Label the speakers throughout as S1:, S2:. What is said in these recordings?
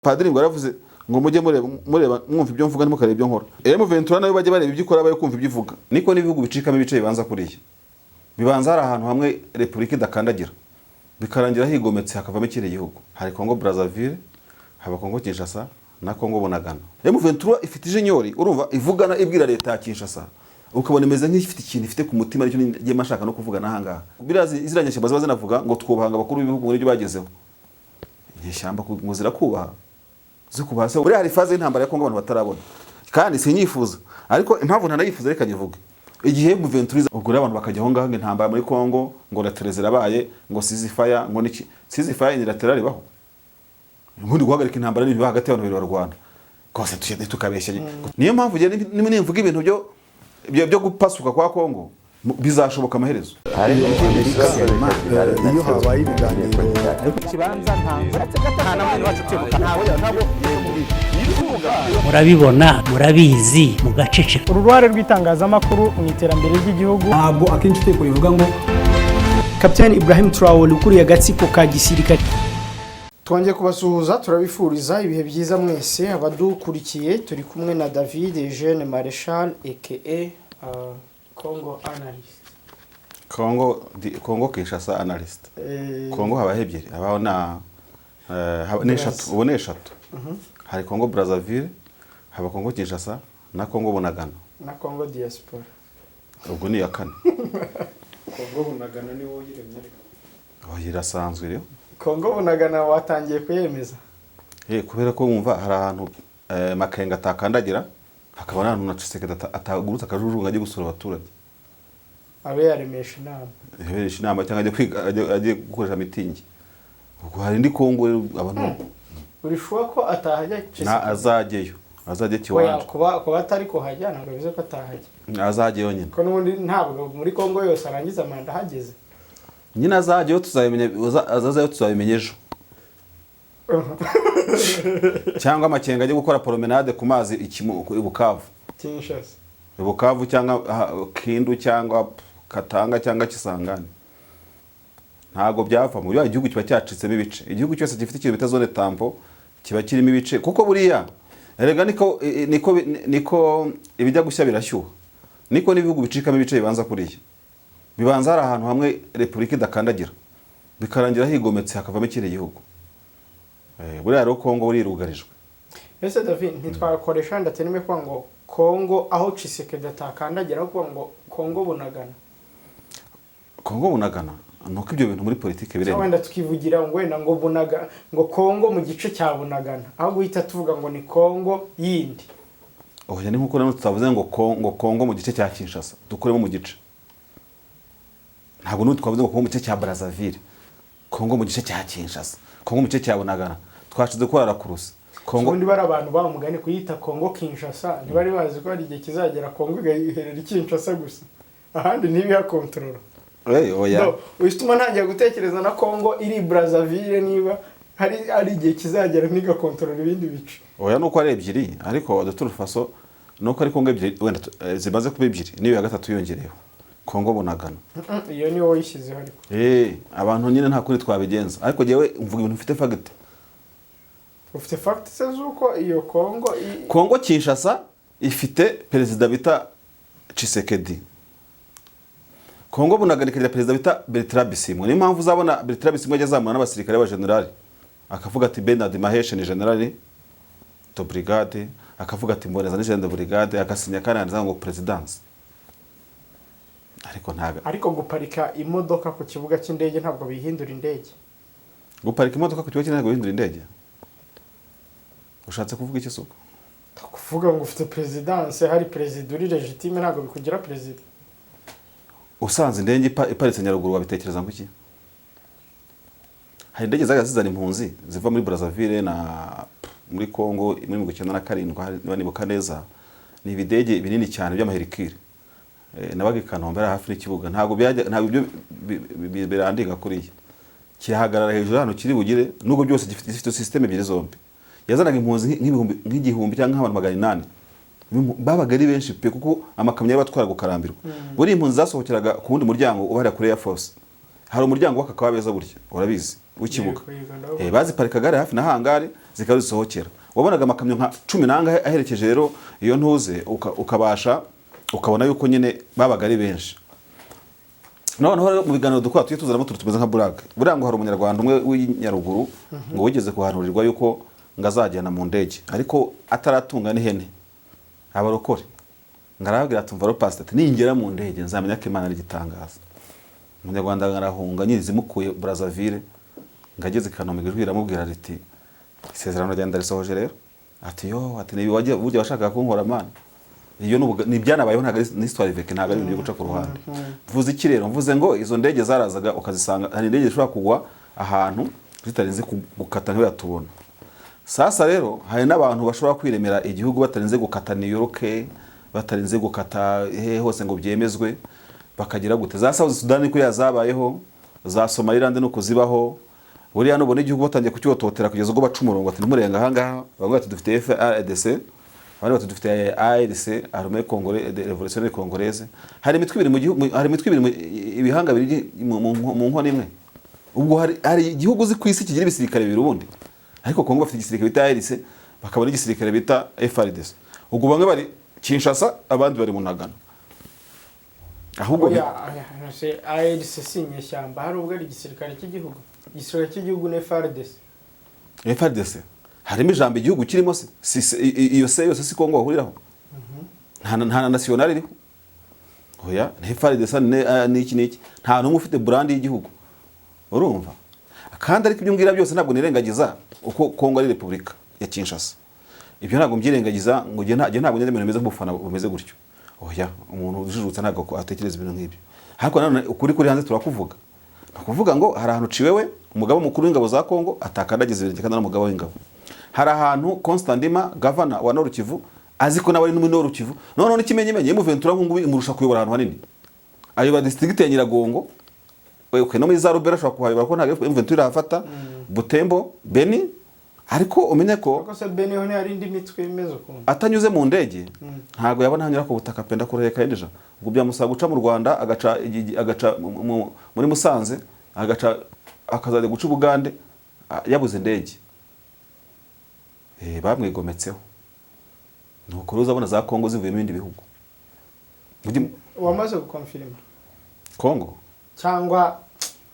S1: Padiri ngo yaravuze ngo mujye mureba mureba mwumva ibyo mvuga, ntimukarebe ibyo nkora. M23 nayo bajye bareba ibyo ikora, bayo kumva ibyo ivuga. Niko n'ibihugu bicikamo ibice bibanza kuriya, bibanza hari ahantu hamwe repubulika idakandagira, bikarangira higometse hakavamo ikindi gihugu. Hari Congo Brazzaville, haba Congo Kinshasa na Congo Bunagana. M23 ifite ijinyori, urumva ivugana ibwira leta ya Kinshasa, ukabona imeze nk'ifite ikintu ifite ku mutima, aricyo ngiye mashaka no kuvuga n'ahangaha. Biriya ziriya nyeshyamba ziba zinavuga ngo twubahanga abakuru b'ibihugu muri ibyo bagezeho. Inyeshyamba ngo zirakubaha, zikubaha se? Buriya hari phase y'intambara ya Kongo abantu batarabona, kandi sinyifuza, ariko impamvu ntanayifuza reka nyivuge. Igihe M23, ubwo rero abantu bakajya aho ngaho ngo intambara muri Kongo, ngo latéral zirabaye, ngo ceasefire, ngo niki. Ceasefire ni latéral ibaho? Ubundi guhagarika intambara ni ibiba hagati y'abantu babiri barwana rwose, tugende tukabeshya. Niyo mpamvu njye nimvuga ibintu byo gupasuka kwa Kongo bizashoboka amaherezo.
S2: Amerika, iyo habaye ibiganiro.
S3: Ikibanza nta na mwene wacu utibuka, ntawe ntabwo.
S4: Murabibona, murabizi, mugaceceka.
S5: Uru ruhare rw'itangazamakuru mu iterambere ry'igihugu.
S6: Ntabwo akenshi itegeko rivuga ngo
S5: Kapitani Ibrahim Traore ukuriye agatsiko ka gisirikare.
S7: Twongeye kubasuhuza, turabifuriza ibihe byiza mwese abadukurikiye. Turi kumwe na David Eugene Marshal aka Congo Analyst.
S1: Kongo Kongo Kinshasa analyst. Kongo habaho ebyiri, habaho na ni eshatu ubu, ni eshatu. Hari Kongo Brazzaville, haba Kongo Kinshasa na Kongo Bunagana.
S7: Na Congo Diaspora.
S1: Ubwo ni iya kane.
S8: Kongo Bunagana ni wowe uyiremye ariko.
S1: Oh, irasanzwe rero.
S7: Congo Bunagana watangiye kuyemeza.
S1: Kubera ko wumva hari ahantu Makenga atakandagira, hakaba n'ahantu na Tshisekedi atagurutse akajujunga ajye gusura abaturage.
S7: Abe yaremesha inama.
S1: Yaberesha inama cyangwa ajye kwiga, ajye gukoresha mitingi. Ubwo hari indi Kongo rero abantu.
S7: Uri sure ko atahajya?
S1: Na azajyeyo, azajye
S7: Oya,
S1: Kiwanja.
S7: Kuba atari kuhajya ntabwo bivuze ko atahajya.
S1: Azajyeyo nyine.
S7: Ko n'ubundi ntabwo muri Kongo yose arangiza manda ahageze.
S1: Nyine azajyeyo, tuzabimenya. Azazayo tuzabimenya ejo, cyangwa Amakenga ajye gukora promenade ku mazi i Bukavu.
S7: Kinshasa.
S1: I Bukavu cyangwa Kindu cyangwa Katanga cyangwa Kisangani, ntabwo byava mu igihugu kiba cyacitsemo ibice. Igihugu cyose gifite ikintu bita zone tampon kiba kirimo ibice, kuko buriya erega niko ibijya gushya birashyuha, niko n'ibihugu bicikamo ibice bibanza kuriya, bibanza hari ahantu hamwe repubulika idakandagira, bikarangira higometse hakavamo ikindi gihugu. Buriya rero Kongo buriya irugarijwe.
S7: Ese David, ntitwakoresha wenda terme kuvuga ngo Kongo aho Tshisekedi atakandagira, aho kuvuga ngo Kongo Bunagana?
S1: Kongo Bunagana nuko ibyo bintu muri politiki
S7: Cyangwa
S1: biremewe.
S7: Wenda tukivugira ngo wenda ngo Bunaga, ngo Kongo mu gice cya Bunagana, aho guhita tuvuga ngo ni Kongo yindi.
S1: Oya, ni nkuko nanone tutavuze ngo Kongo mu gice cya Kinshasa, dukuremo mu gice. Ntabwo n'ubu twavuze ngo Kongo mu gice cya Brazzaville, Kongo mu gice cya Kinshasa, Kongo mu gice cya Bunagana, twashize ko raccourci Kongo.
S7: Ubundi bari abantu bamugani kuyita Kongo Kinshasa, ntibari bazi ko hari igihe kizagera Kongo igaherera i Kinshasa gusa, ahandi ntibihakontorora?
S1: Oya.
S7: No, uhita ntangiye gutekereza na Kongo iri Brazzaville, niba hari igihe kizagera ntigakontorora ibindi bice.
S1: Oya, nuko ari ebyiri, ariko de toute façon nuko ari Kongo ebyiri, wenda zimaze kuba ebyiri, n'iyo ya gatatu yongereyeho Kongo Bunagana.
S7: Iyo ni wowe uyishyizeho ariko.
S1: Abantu nyine nta kundi twabigenza, ariko jyewe mvuga ibintu mfite fact.
S7: Ufite fact se z'uko iyo Kongo
S1: Kongo Kinshasa ifite perezida bita Tshisekedi, Kongo Bunagana ikagira perezida bita Bertrand Bisimwa. Niyo mpamvu uzabona Bertrand Bisimwa ajya azamura n'abasirikare b'abajenerali, akavuga ati Bernard Maheshe ni général de brigade, akavuga ati Mboneza ni général de brigade, agasinya kandi yanditseho ngo présidence, ariko ntago.
S7: Ariko guparika imodoka ku kibuga cy'indege ntabwo bihindura indege.
S1: Guparika imodoka ku kibuga cy'indege guhindura indege, ushatse kuvuga iki suko?
S7: Kuvuga ngo ufite présidence, hari perezida uri légitime, ntabwo bikugira perezida.
S1: Usanze indege iparitse Nyaruguru wabitekereza ngo iki? Hari indege zajya zizana impunzi ziva muri Brazzaville na muri Congo muri 97, niba nibuka neza, ni ibidege binini cyane by'amaherikire. Nabaga i Kanombe, ari hafi n'ikibuga. Ntabwo byajya, ntabwo ibyo birandinga kuriya, kirahagarara hejuru hano kiri bugire, nubwo byose gifite système ebyiri zombi. Yazanaga impunzi nk'ibihumbi, nk'igihumbi cyangwa nk'abantu 800. Babaga ari benshi pe, kuko amakamyo yari atwara gukarambirwa. Buriya impunzi zasohokeraga ku wundi muryango uba hariya kuri Air Force, hari umuryango w'aka Kabeza, burya urabizi. w'ikibuga.
S7: Yego, yego, ndabona.
S1: Baziparikaga hariya hafi na hangari zikazisohokera. Wabonaga amakamyo nka 10 n'angahe aherekeje rero iyo ntuze, ukabasha ukabona yuko nyine babaga ari benshi. Noneho rero mu biganiro dukora tujye tuzanamo utuntu tumeze nka burage. Buriya ngo hari umunyarwanda umwe w'inyaruguru ngo wigeze kuhanurirwa yuko ngo azajyana mu ndege ariko ataratunga n'ihene, abarokore. Ngo arababwira ati: "Umva rero pastor," ati, "ningera mu ndege nzamenya ko Imana ari igitangaza." Umunyarwanda arahunga nyiri zimukuye Brazzaville, ngo ageze i Kanombe ijwi riramubwira riti: "Isezerano ryanjye ndarisohoje rero." Ati: "Yo," ati, "ni wagiye burya washakaga kunkora mana." Iyo ni ibyanabayeho, ntabwo ari ni histoire vécue, ntabwo ari ibintu byo guca ku ruhande. Mvuze iki rero? Mvuze ngo izo ndege zarazaga ukazisanga, hari indege zishobora kugwa ahantu zitarinze gukata nk'iyo tubona. Sasa rero hari n'abantu bashobora kwiremera igihugu batarinze gukata New York, batarinze gukata hehe hose ngo byemezwe, bakagira gute. Za South Sudan kuriya zabayeho, za Somaliland nuko zibaho. Buriya nubona igihugu batangiye kucyototera kugeza ubwo baca umurongo ati: "Ntimurenga ahangaha," bavuga ati: "Dufite FARDC," abandi bati: "Dufite ARC, Armée Congolaise Révolutionnaire Congolaise." Hari imitwe ibiri mu gihugu, hari imitwe ibiri ibihanga bibiri mu nkono imwe. Ubwo hari igihugu uzi ku isi kigira ibisirikare bibiri ubundi? Ariko Kongo bafite igisirikare bita ARC, bakaba n'igisirikare bita FARDC. Ubwo bamwe bari Kinshasa, abandi bari mu Nagano. Ahubwo
S7: Oya, oya, se ARC si inyeshyamba? Hari ubwo ari igisirikare cy'igihugu? Igisirikare cy'igihugu ni FARDC.
S1: FARDC harimo ijambo igihugu kirimo se? Iyo se yose si Kongo bahuriraho? Nta na national iriho. Oya, ni FARDC n'iki n'iki, nta n'umwe ufite brand y'igihugu. Urumva kandi, ariko ibyo mbwira byose ntabwo nirengagiza uko Kongo ari Repubulika ya Kinshasa. Ibyo ntabwo mbyirengagiza ngo njye ntabwo njye ibintu bimeze nk'ubufana bumeze gutyo. Oya, umuntu ujijutse ntabwo atekereza ibintu nk'ibyo. Ariko nanone ukuri kuri hanze turakuvuga. Ni ukuvuga ngo hari ahantu Ciwewe, umugaba mukuru w'ingabo za Kongo, atakandagiza ibirenge kandi ari umugaba w'ingabo. Hari ahantu Constant Ndima, gavana wa Nord Kivu, azi ko nawe ari muri Nord Kivu. Noneho n'ikimenyimenyi, M23 nk'ubu imurusha kuyobora ahantu hanini, ayobora district ya Nyiragongo. Okay, no muri za Rubero ashobora kuhayobora kuko ntabwo M23 irahafata. Butembo, Beni. Ariko umenye ko
S7: Ariko se Beni ho ntihari indi mitwe imeze ukuntu?
S1: Atanyuze mu ndege ntabwo yabona hanyura ku butaka penda kureka yinjira. Ubwo byamusaba guca mu Rwanda, agaca agaca muri Musanze, agaca akazajya guca Ubugande, yabuze indege. Bamwigometseho. Nuko rero uzabona za Kongo zivuye mu bindi bihugu.
S7: Wamaze gukonfirima?
S1: Kongo?
S7: Cyangwa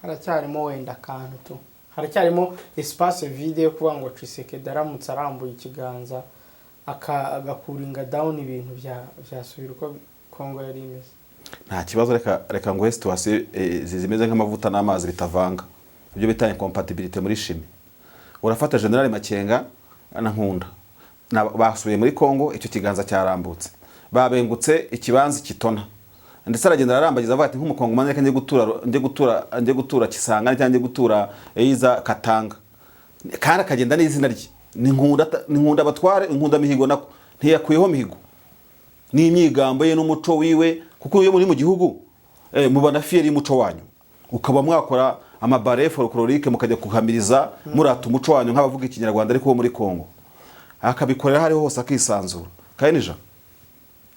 S7: haracyarimo wenda akantu tu, haracyarimo espace vide yo kuvuga ngo Tshisekedi aramutse arambuye ikiganza agacoolinga down, ibintu byasubira uko Kongo yari imeze?
S1: Nta kibazo. Reka nguhe situation zimeze nk'amavuta n'amazi bitavanga, ibyo bita incompatibilité muri chimie. Urafata General Makenga na Nkunda, basubiye muri Kongo, icyo kiganza cyarambutse, babengutse ikibanza kitona, ndetse aragenda ararambagiza avuga ati: "Nk'umukongomani reka njye gutura Kisangani cyangwa njye gutura Eiza Katanga," kandi akagenda n'izina rye ni Nkunda, ni Nkunda batware Nkunda Mihigo, nako ntiyakuyeho Mihigo n'imyigambo ye n'umuco wiwe, kuko iyo muri mu gihugu muba na fier y'umuco wanyu, ukaba mwakora amabare folklorique, mukajya kuhamiriza murata umuco wanyu nk'abavuga ikinyarwanda. Ariko wo muri Kongo akabikorera aho ariho hose akisanzura. Kandi nija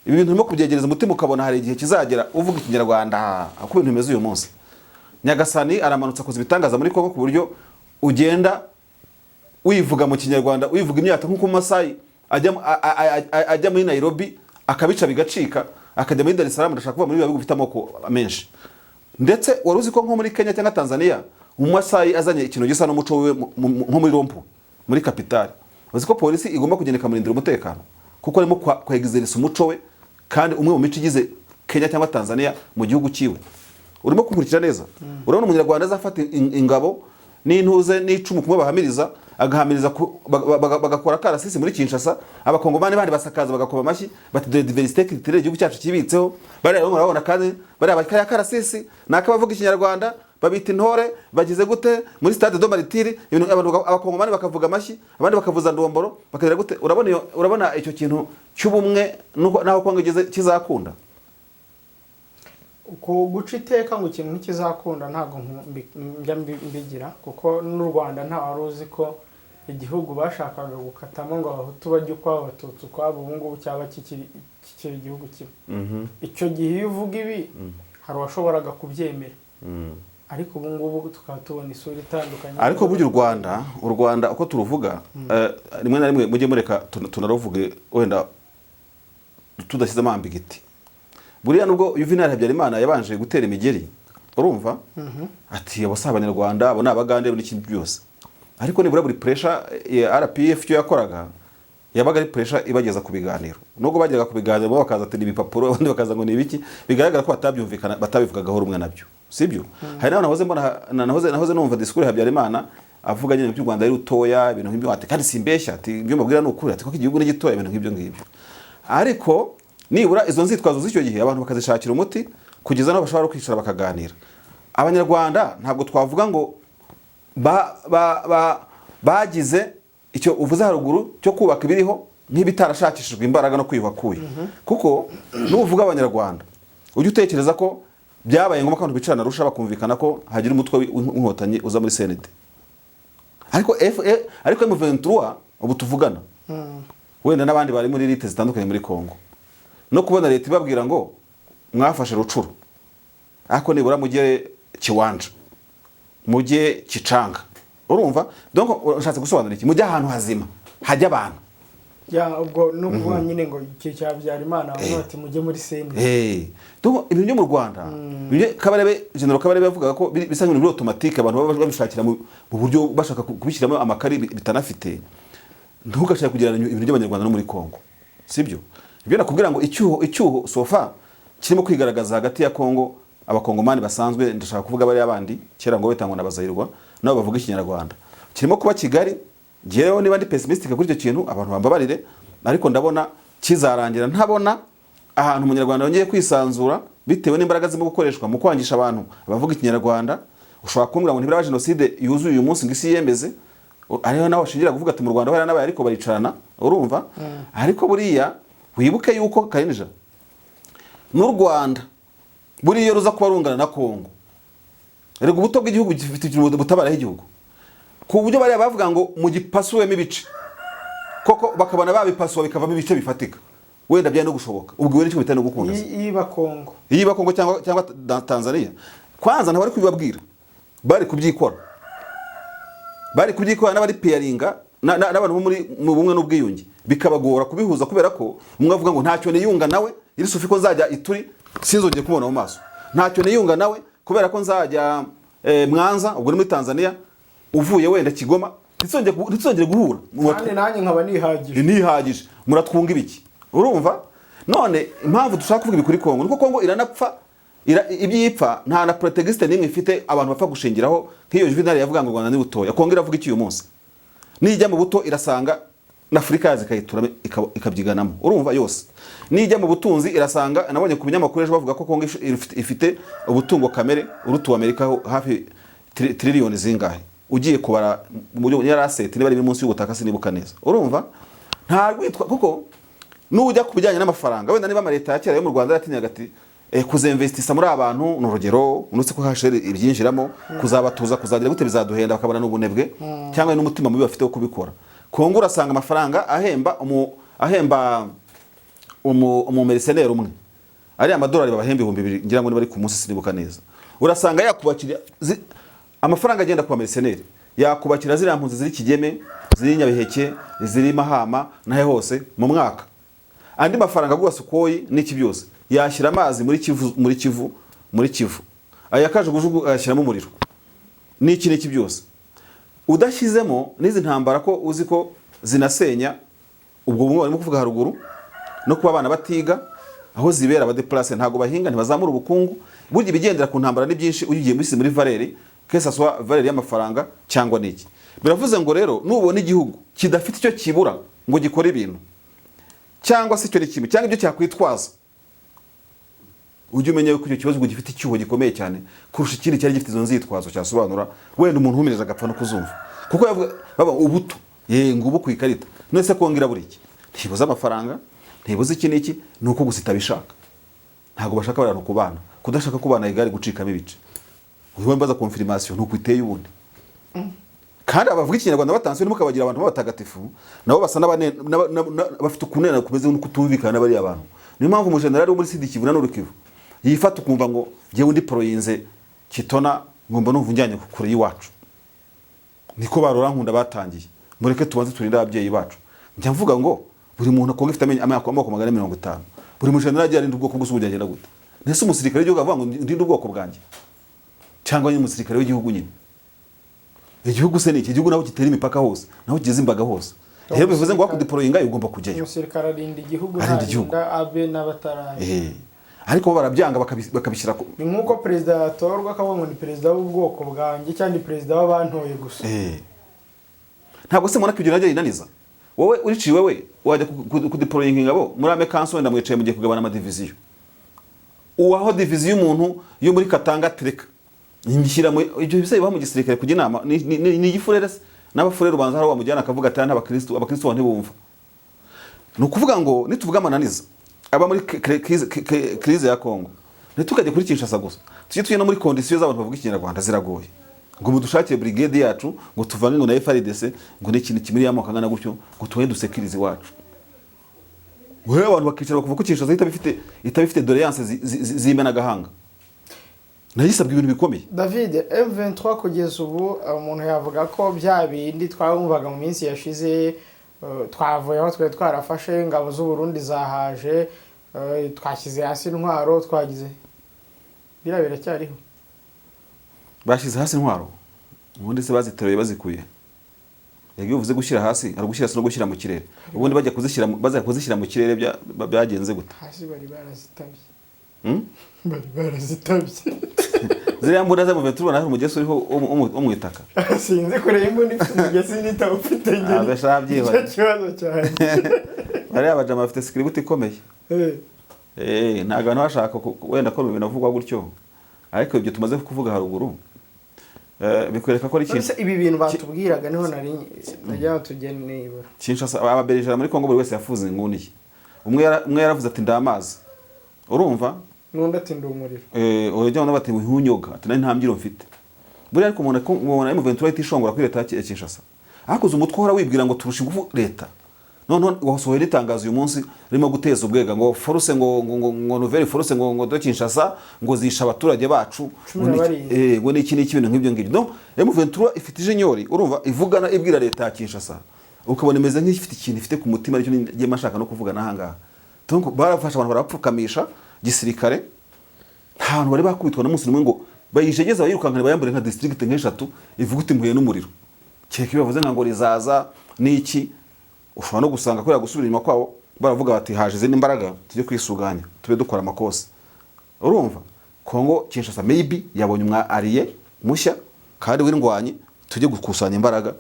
S1: ibi bintu urimo kubyegereza umutima, ukabona hari igihe kizagera uvuga ikinyarwanda uko ibintu bimeze uyu munsi. Nyagasani aramanutse akoze ibitangaza muri Kongo ku buryo ugenda wivuga mu kinyarwanda, wivuga imyato nk'uko Umasayi ajya muri Nairobi akabica bigacika, akajya muri Dar es Salaam. Ndashaka kuva muri biba bihugu bifite amoko menshi. Ndetse wari uzi ko nko muri Kenya cyangwa Tanzania, Umumasayi azanye ikintu gisa n'umuco wiwe nko muri rompu muri kapitali, uzi ko polisi igomba kugenda ikamurindira umutekano kuko arimo kwegizerisa umuco we, kandi umwe mu mico igize Kenya cyangwa Tanzania mu gihugu cyiwe? Urimo kunkurikira neza? Urabona umunyarwanda azafata ingabo n'intuze n'icumu kumwe bahamiriza, agahamiriza bagakora karasisi muri Kinshasa, abakongomani bandi basakaza bagakoma amashyi bati: "Dore diversité culturelle igihugu cyacu kibitseho." Bariya rero murabona kandi bariya bari kariya karasisi ni akabavuga ikinyarwanda, babita intore, bagize gute muri stade des Martyrs, ibintu abantu abakongomani bakavuga amashyi, abandi bakavuza ndomboro, bakagira gute? Urabona urabona icyo kintu cy'ubumwe n'aho Kongo igeze kizakunda?
S7: Ku guca iteka ngo ikintu ntikizakunda ntabwo njya mbigira, kuko n'u Rwanda nta wari uzi ko igihugu bashakaga gukatamo ngo abahutu bajye ukwabo, abatutsi ukwabo, ubu ngubu cyaba kikiri igihugu kimwe. Icyo gihe iyo uvuga ibi hari uwashoboraga kubyemera. Ariko ubu ngubu tukaba tubona isura itandukanye.
S1: Ariko burya u Rwanda uko turuvuga, rimwe na rimwe mujye mureka tunaruvuge wenda tudashyizemo ambiguïté. Buriya nubwo Juvenal Habyarimana yabanje gutera imigeri, urumva, ati abo si Abanyarwanda, abo ni Abagande n'ikindi byose, ariko nibura buri pressure ya RPF icyo yakoraga yabaga ari pressure ibageza ku biganiro. Nubwo bageraga ku biganiro bo bakaza ati ni ibipapuro, abandi bakaza ngo ni ibiki, bigaragara ko batabyumvikana, batabivugagaho rumwe nabyo, sibyo? Hari n'abantu nahoze mbona, nahoze numva discours ya Habyarimana avuga nyine by'u Rwanda ari rutoya, ibintu nk'ibyo, ati kandi simbeshya, ati ibyo mbabwira ni ukuri, ati koko igihugu ni gitoya, ibintu nk'ibyo ngibyo. Ariko nibura izo nzitwazo z'icyo gihe abantu bakazishakira umuti kugeza n'aho bashobora kwicara bakaganira. Abanyarwanda ntabwo twavuga ngo bagize icyo uvuze haruguru cyo kubaka ibiriho nk'ibitarashakishijwe imbaraga no kwiyuhakuye, kuko nuvuga Abanyarwanda ujye utekereza ko byabaye ngombwa ko abantu bicarana Arusha bakumvikana ko hagira umutwe w'Inkotanyi uza muri CND. Ariko ariko M23 ubu tuvugana, wenda n'abandi bari muri lite zitandukanye muri Congo, no kubona leta ibabwira ngo mwafashe Rutshuru, ariko nibura mujye Kiwanja, mujye Kicanga, urumva? Donc ushatse gusobanura iki? Mujye ahantu hazima hajya abantu.
S7: Ya, ubwo ni ukuvuga nyine ngo igihe cya Habyarimana bamwe bati mujye muri CND.
S1: Donc ibintu byo mu Rwanda, Kabarebe, General Kabarebe yavugaga ko bisa nk'ibintu biri automatique, abantu baba babishakira mu buryo bashaka kubishyiramo amakari bitanafite. Ntugashake kugereranya ibintu by'Abanyarwanda no muri Congo, sibyo? Ibyo nakubwira ngo icyuho so far kirimo kwigaragaza hagati ya Congo, Abakongomani basanzwe, ndashaka kuvuga bariya bandi kera ngo bitangwa na Bazayirwa nabo bavuga Ikinyarwanda, kirimo kuba Kigali. Njyewe niba ndi pessimistic kuri icyo kintu, abantu bambabarire, ariko ndabona kizarangira ntabona ahantu Umunyarwanda yongeye kwisanzura bitewe n'imbaraga zirimo gukoreshwa mu kwangisha abantu abavuga Ikinyarwanda. Ushobora kumbwira ngo ntibiraba jenoside yuzuye uyu munsi ngo isi yemeze, ariho nawe washingira kuvuga ati mu Rwanda hariya n'abaye, ariko baricarana, urumva? Ariko buriya wibuke yuko Karinija n'u Rwanda buriya iyo ruza kuba rungana na Kongo, erega ubuto bw'igihugu gifite ikintu butabaraho igihugu, ku buryo bariya bavuga ngo mu gipasuwemo ibice koko bakabona babipasuwa bikavamo ibice bifatika, wenda byari no gushoboka. Ubwo iwe nicyo bitari no gukunda se?
S7: Iba Kongo.
S1: Iyo iba Kongo cyangwa Tanzania, kwanza ntabwo bari kubibabwira, bari kubyikora, bari kubyikora n'abari peyaringa n'abantu bo muri mu bumwe n'ubwiyunge bikabagora kubihuza, kubera ko umwe avuga ngo ntacyo niyunga nawe iri sufi ko nzajya Ituri sinzongeye kumubona mu maso, ntacyo niyunga nawe kubera ko nzajya Mwanza, ubwo ni muri Tanzania, uvuye wenda Kigoma, ntituzongere guhura.
S7: Kandi nanjye nkaba nihagije.
S1: Nihagije, muratwunga ibiki? Urumva? None impamvu dushaka kuvuga ibi kuri Kongo nuko Kongo iranapfa ibyo ipfa nta na prétexte n'imwe ifite abantu bapfa gushingiraho. Nk'iyo Juvenal yavuga ngo u Rwanda ni butoya, Kongo iravuga iki uyu munsi? Nijya mu buto irasanga na Afurika yaza ikayitura, ikabyiganamo, urumva yose. Nijya mu butunzi irasanga, nabonye ku binyamakuru ejo bavuga ko Kongo ifite ubutungo kamere uruta Amerika ho hafi triliyoni zingahe, ugiye kubara mu buryo yari asset niba ari munsi y'ubutaka, sinibuka neza, urumva? Nta rwitwa kuko nujya ku bijyanye n'amafaranga, wenda niba amaleta ya kera yo mu Rwanda yatinyaga ati kuzinvestisa muri abantu, ni urugero, uretse ko hashere ibyinjiramo, kuzabatuza, kuzagira gute, bizaduhenda, bakabona n'ubunebwe cyangwa n'umutima mubi bafite wo kubikora. Kongo urasanga amafaranga ahemba umu mercenaire umwe ari amadolari babahemba 2000, ngira ngo niba ari ku munsi, sinibuka neza. Urasanga yakubakira amafaranga agenda ku mercenaire yakubakira ziriya mpunzi ziri Kigeme, ziri Nyabiheke, ziri Mahama nahe hose mu mwaka. Andi mafaranga agura Sukhoi n'iki byose yashyira amazi muri Kivu, muri Kivu aya kajugujugu ayashyiramo umuriro n'iki n'iki byose, udashyizemo n'izi ntambara ko uzi ko zinasenya ubwo bumwe barimo kuvuga haruguru, no kuba abana batiga aho zibera, abadéplacés ntabwo bahinga, ntibazamura ubukungu. Burya ibigendera ku ntambara ni byinshi ugiye muri valeur, que ça soit valeur y'amafaranga cyangwa n'iki. Biravuze ngo rero nubona igihugu kidafite icyo kibura ngo gikore ibintu, cyangwa se icyo ni kimwe cyangwa ibyo cyakwitwaza, ujye umenya yuko icyo kibazo ngo gifite icyuho gikomeye cyane kurusha ikindi cyari gifite izo nzitwazo cyasobanura, wenda umuntu uhumirije agapfa no kuzumva, kuko yavuga baba ubuto ye ngubu ku ikarita. None se Kongo irabura iki? Ntibuze amafaranga, ntibuze iki n'iki, ni uko gusa itabishaka. Ntabwo bashaka abantu kubana, kudashaka kubana igare gucikamo ibice. Uyu mbaza confirmation nuko iteye ubundi. Kandi abavuga Ikinyarwanda batanzwe ntimukabagira abantu b'abatagatifu, nabo basa bafite ukunena kumeze no kutumvikana n'abariya bantu. Niyo mpamvu umujenerali wo muri Sud Kivu na Nord Kivu yifata ukumva ngo njyewe undi poroyinze Kitona Ngomba numva unjyanye kure y'iwacu. Niko barora nkunda batangiye, mureke tubanze turinde ababyeyi bacu. Njya mvuga ngo buri muntu akonga ifite amoko 450, buri mujenerali agiye arinda ubwoko bwose, byagenda gute? Ntese umusirikare w'igihugu avuga ngo ndinde ubwoko bwanjye, cyangwa nyine umusirikare w'igihugu nyine? Igihugu se ni iki? Igihugu naho gitera imipaka hose, naho kigeze imbaga hose. Rero bivuze ngo wakudeployinga ugomba kujyayo.
S7: Umusirikare arinda igihugu,
S1: Arinda igihugu.
S7: ntarinda abe n'abatarabe.
S1: Ariko bo barabyanga, bakabishyira ku
S7: Ni nk'uko perezida yatorwa akavuga ngo ni perezida w'ubwoko bwanjye cyangwa ni perezida w'abantoye gusa.
S1: Ntabwo se mubona ko ibyo nabyo yinaniza? Wowe uriciwe, we wajya kudeployinga ingabo muri army council, wenda mwicaye mugiye kugabana amadiviziyo, uwaho diviziyo y'umuntu yo muri Katanga tereka inshyira mu ibyo bisa bibaho mu gisirikare. Kujya inama ni igifurere se n'abafurere, ubanza hari wamujyana akavuga ati n'abakristo, abakristo bo ntibumva. Ni ukuvuga ngo nituvuga amananiza aba muri crise ya Congo, ntitukajye kuri Kinshasa gusa, tujye no muri condition z'abantu bavuga Ikinyarwanda ziragoye. Ngo mudushakire brigade yacu, ngo tuvange ngo na FARDC, ngo n'ikintu kimwe y'amoko angana gutyo, ngo tubone dusekirize iwacu. Wewe abantu bakicara bakuva ko Kinshasa itaba ifite doléance z'imenagahanga, nayo isabwa ibintu bikomeye.
S7: David, M23 kugeza ubu umuntu yavuga ko bya bindi twumvaga mu minsi yashize, twavuye aho twari twarafashe, ingabo z'u Burundi zahaje, twashyize hasi intwaro, twagize biriya, biracyariho?
S1: Bashyize hasi intwaro, ubundi se baziteruye bazikuye? Yego, iyo uvuze gushyira hasi, hari ugushyira hasi no gushyira mu kirere. Ubundi bajya kuzishyira bajya kuzishyira mu kirere byagenze gute?
S7: Hasi bari barazitabye.
S1: Hmm?
S7: Bari barazitabye.
S1: Ziriya mbunda za M23 ubona hari umugesi uriho wo mu itaka?
S7: Sinzi kureba imbunda ifite umugezi n'itawufite.
S1: Ah, bashaka byihorera.
S7: Nicyo kibazo cyanjye.
S1: Bariya bajama bafite script ikomeye. Ntabwo abantu bashaka wenda ko binavugwa gutyo, ariko ibyo tumaze kuvuga haruguru bikwereka ko ari ikintu
S7: Nonese ibi bintu batubwiraga, niho nari najya tugene nibura.
S1: Kinshasa, ababerijana muri Kongo buri wese yafuze inguni ye. Umwe yaravuze ati ndamazi, urumva?
S7: N'undi ati ndi umuriro.
S1: Urajya ubona bati nkunyoga, ati nari nta mbyiro mfite buriya. Ariko umuntu mubona M23 itishongora kuri leta ya Kinshasa, hakuze umutwe uhora wibwira ngo turusha ingufu leta. Noneho wasohoye n'itangazo uyu munsi ririmo guteza ubwega, ngo force ngo nouvelle force ngo de Kinshasa ngo zisha abaturage bacu.
S7: Cumi na
S1: ngo
S7: barindwi.
S1: Ngo n'iki n'iki, ibintu nk'ibyo ngibyo. Donc M23 ifite ijinyori, urumva, ivugana ibwira leta ya Kinshasa, ukabona imeze nk'ifite ikintu ifite ku mutima, aricyo ngiye mashaka no kuvuga n'ahangaha. Donc barafasha abantu barapfukamisha gisirikare, nta hantu bari bakubitwa n'umunsi n'umwe ngo bayijegeze, bayirukankane, bayambure nka district nk'eshatu, ivuga uti mpuye n'umuriro. Kereka iyo bavuze nka ngo rizaza n'iki, ushobora no gusanga kubera gusubira inyuma kwabo baravuga bati haje izindi mbaraga, tujye kwisuganya, tube dukora amakosa. Urumva Kongo Kinshasa maybe yabonye umwa allié mushya kandi w'indwanyi, tujye gukusanya imbaraga.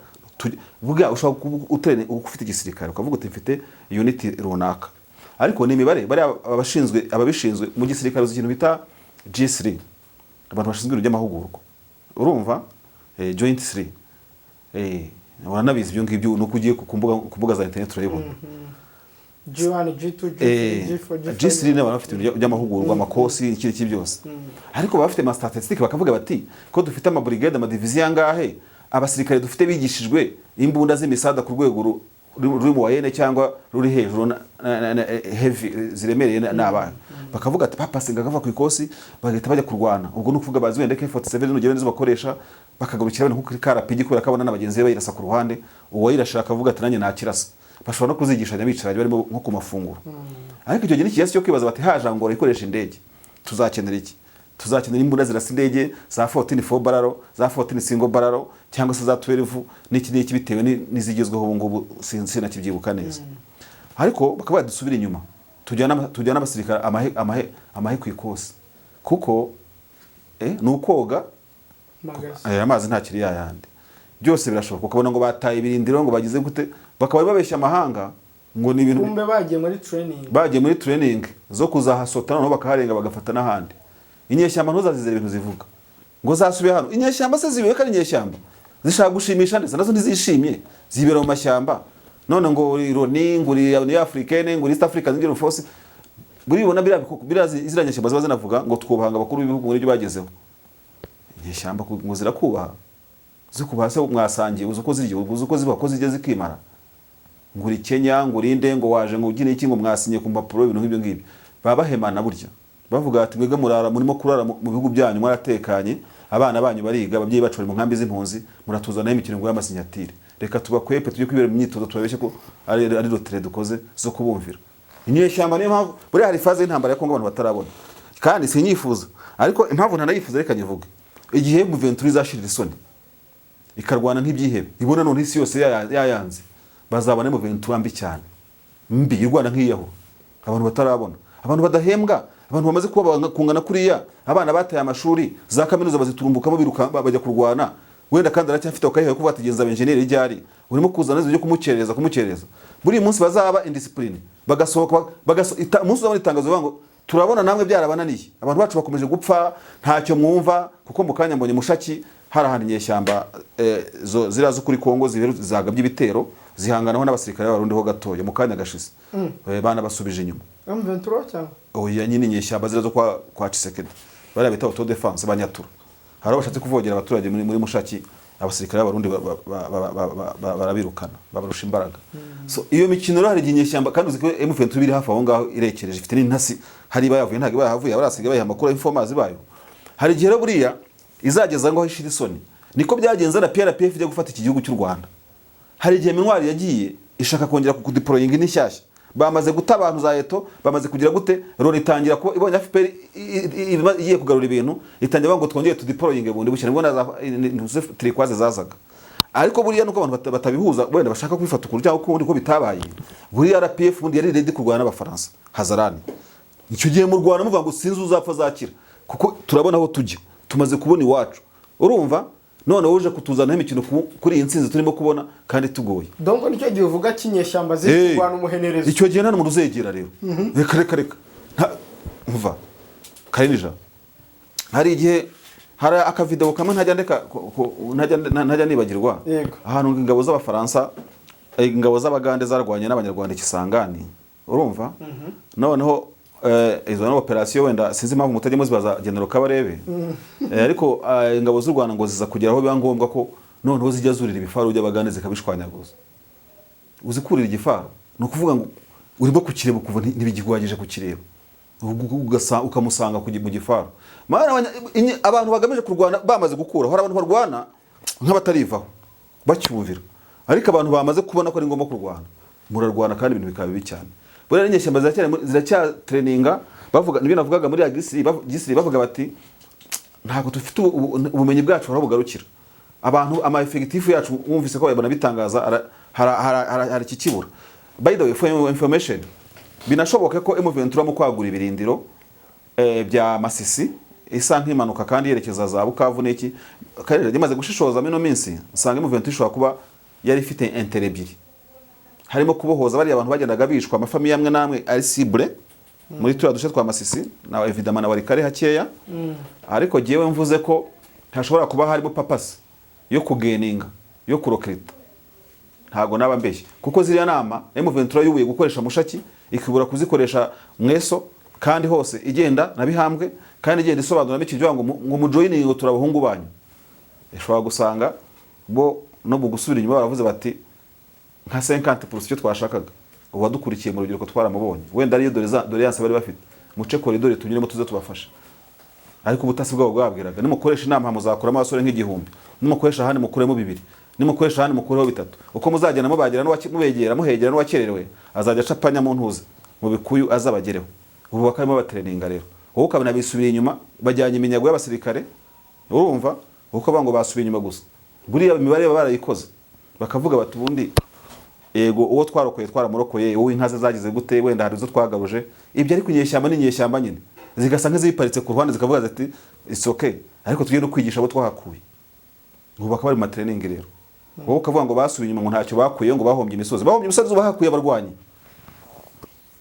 S1: Bwa ushobora kuba uterene ufite igisirikare, ukavuga uti mfite unit runaka, ariko ni imibare. Bariya abashinzwe, ababishinzwe mu gisirikare, uzi ikintu bita G3, abantu bashinzwe ibintu by'amahugurwa, urumva, joint 3, uranabizi ibyo ngibyo, nuko ugiye ku mbuga za internet urabibona.
S7: G1, G2, G3, G4, G5.
S1: G3 ni abantu bafite ibintu by'amahugurwa, amakosi, iki n'iki byose, ariko baba bafite ama statistique, bakavuga bati ko dufite amabrigade, amadiviziyo angahe, abasirikare dufite bigishijwe imbunda z'imisada ku rwego ruri mu wayene cyangwa ruri hejuru na heavy ziremereye ni abahe? Bakavuga ati papasinga kava ku ikosi bagahita bajya kurwana. Ubwo ni ukuvuga bazi wenda AK47 n'urugero nizo bakoresha, bakagarukira wenda nko kuri karapigi, kubera ko abona na bagenzi be bayirasa ku ruhande, uwayirashaka akavuga ati nanjye nakirasa. Bashobora no kuzigishanya bicaranye barimo nko ku mafunguro. Ariko icyo gihe ni ikigezi cyo kwibaza bati haje Angola ikoresha indege, tuzakenera iki? Tuzakenera imbunda zirasa indege za 14 four barrel, za 14 single barrel, cyangwa se za 12 n'iki n'iki, bitewe n'izigezweho ubu ngubu, sinakibyibuka neza. Ariko bakaba badusubira inyuma, tujyana abasirikare amahe ku ikosi, kuko ni ukoga.
S7: Magasi.
S1: Aya amazi ntakiri yayandi, byose birashoboka. Ukabona ngo bataye ibirindiro, ngo bagize gute, bakaba babeshya amahanga ngo ni ibintu
S7: Kumbe bagiye muri training.
S1: Bagiye muri training zo kuzahasota, noneho bakaharenga, bagafata n'ahandi. Inyeshyamba ntuzazizere ibintu zivuga ngo zasubiye hano. Inyeshyamba se zibiwe ko ari inyeshyamba zishaka gushimisha, ndetse nazo ntizishimye, zibera mu mashyamba. None ngo uri Loni, ngo uri Union Africaine, ngo uri East African Union Force, buribona biriya ziriya nyeshyamba ziba zinavuga ngo twubahanga abakuru b'ibihugu muri ibyo bagezeho. Inyeshyamba ngo zirakubaha, zikubaha se mwasangiye? Uzi uko zirya? Uzi uko ziba, ko zijya zikimara? Ngo uri Kenya, ngo urinde, ngo waje, ngo ugire iki, ngo mwasinye ku mpapuro, ibintu nk'ibyo ngibyo. Baba bahemana burya, bavuga ati mwebwe murara, murimo kurara mu bihugu byanyu mwaratekanye. Abana banyu bariga, ababyeyi bacu bari mu nkambi z'impunzi, muratuzanaho imikino ngo y'amasinyatire. Reka tubakwepe, tujye kwibera mu myitozo, tubabeshye ko ari retrait dukoze zo kubumvira. Inyeshyamba, niyo mpamvu buriya hari phase y'intambara ya Kongo abantu batarabona, kandi sinyifuza, ariko impamvu ntanayifuza reka nyivuge. Igihe M23 izashirira isoni, ikarwana nk'ibyihebe, ibona none isi yose yayanze, bazabona M23 mbi cyane, mbi, irwana nk'iyaho abantu batarabona, abantu badahembwa, abantu bamaze kuba kungana kuriya, abana bataye amashuri za kaminuza, baziturumbukamo biruka bajya kurwana. Wenda kandi aracyafite akayihaye kuba bategenza abenjeniyeri ryari, urimo kuzana ibyo kumukereza. Buri munsi bazaba indiscipline, bagasohoka, umunsi uzabona itangazo bavuga ngo turabona namwe byarabananiye, abantu bacu bakomeje gupfa, ntacyo mwumva. Kuko mu kanya mbonye Mushaki hari ahantu inyeshyamba ziriya zo kuri Kongo zagabye ibitero, zihanganaho n'abasirikare b'Abarundi ho gatoya mu kanya gashize. Banabasubije inyuma.
S7: M23 cyangwa?
S1: Oya nyine, inyeshyamba ziriya zo kwa Tshisekedi, bariya bita auto défense banyatura. Hari aho bashatse kuvogera abaturage muri Mushaki, abasirikare b'Abarundi barabirukana, babarusha imbaraga. So iyo mikino rero, hari igihe inyeshyamba, kandi uzi ko M23 iri hafi aho ngaho, irekereje, ifite n'intasi, hari iba yavuye, ntabwo iba yahavuye, abarasigaye bayiha amakuru, informers bayo. Hari igihe rero buriya izageza ngo ishira isoni. Niko byagenze na PRPF ijya gufata iki gihugu cy'u Rwanda. Hari igihe MINUAR yagiye ishaka kongera kudeployinga indi nshyashya, bamaze guta abantu za eto, bamaze kugira gute, Loni itangira kuba ibonye FPR igiye kugarura ibintu, itangira bavuga ngo twongere tudeployinge bundi bushya, nibwo na za turquoise zazaga. Ariko buriya nuko abantu batabihuza, wenda bashaka kubifata ukuntu cyangwa ukundi ko bitabaye. Buriya RPF ubundi yari ready kurwana n'Abafaransa Hazarani. Icyo gihe mu Rwanda muvuga ngo sinzi uzapfa azakira, kuko turabona aho tujya, tumaze kubona iwacu. Urumva none wowe uje kutuzanaho imikino kuri iyi nsinzi turimo kubona kandi tugoye.
S7: Donc nicyo gihe uvuga cy'inyeshyamba ziri kurwana umuhenerezo.
S1: Icyo gihe nta n'umuntu uzegera rero. Reka, reka, reka. Umva Karinija, hari igihe hari akavideo kamwe ntajya ndeka ntajya nibagirwa. Ahantu ingabo z'Abafaransa, ingabo z'Abagande zarwanye n'Abanyarwanda ikisangani, urumva? Noneho izo ni operasiyo, wenda sinzi impamvu mutajya muzibaza General Kabarebe. Ariko ingabo z'u Rwanda ngo ziza kugera aho biba ngombwa ko noneho zijya zurira ibifaru by'Abagande zikabishwanyaguza. Uzi kurira igifaru? Ni ukuvuga ngo urimo kukireba ukuva ntibigihagije kukireba. Ukamusanga mu gifaru. Mana, abantu bagamije kurwana bamaze gukura, hari abantu barwana nk'abatarivaho bacyumvira, ariko abantu bamaze kubona ko ari ngombwa kurwana, murarwana kandi ibintu bikaba bibi cyane. Buriya n'inyeshyamba ziracyatraininga, bavuga nibyo navugaga muri ya gisiri, gisiri bavuga bati ntabwo dufite ubumenyi bwacu aho bugarukira, abantu ama effectif yacu wumvise ko babona bitangaza, hari ikikibura. By the way, for your information, binashoboke ko M23 mu kwagura ibirindiro bya Masisi isa nk'impanuka kandi yerekeza za Bukavu n'iki karere, imaze gushishoza mino minsi usanga M23 ishobora kuba yari ifite intérêt ebyiri, harimo kubohoza bariya abantu bagendaga bishwa, amafamiye amwe n'amwe ari cible muri turiya duce twa Masisi na évidemment na Walikale hakeya. Ariko jyewe mvuze ko hashobora kuba harimo purpose yo kugaininga, yo kurecruita, ntabwo naba mbeshye, kuko ziriya nama M23 yubuye gukoresha Mushaki, ikibura kuzikoresha Mweso, kandi hose igenda na Bihambwe, kandi igenda isobanuramo ikiryo ngo mujoininge, ngo turabahungu banyu. Ishobora gusanga bo no mu gusubira inyuma baravuze bati nka 50% icyo twashakaga, uwadukurikiye mu rubyiruko twaramubonye, wenda ariyo doléance bari bafite, muce koridori tunyuremo tuze tubafasha. Ariko ubutasi bwabo bwabwiraga nimukoresha inama muzakuramo abasore nk'igihumbi, nimukoresha ahandi mukuremo bibiri, nimukoresha ahandi mukureho bitatu, uko muzagenda mubagera mubegera muhegera, n'uwakererewe azajya acapanya mu ntuza mu bikuyu azabagereho. Ubu bakarimo batraininga rero, wowe ukabona bisubiye inyuma, bajyanye iminyago y'abasirikare. Urumva uko bavuga ngo basubiye inyuma gusa, buriya imibare baba barayikoze, bakavuga bati ubundi yego uwo twarokoye twaramurokoye, wowe inka ze zagize gute, wenda hari izo twagaruje ibyo. Ariko inyeshyamba ni inyeshyamba nyine, zigasa nk'iziparitse ku ruhande, zikavuga ziti it's okay, ariko tugiye no kwigisha abo twahakuye. Ubu bakaba bari mu matraining rero. Wowe ukavuga ngo basubiye inyuma, ngo ntacyo bakuye, ngo bahombye imisozi, bahombye imisozi bahakuye abarwanyi.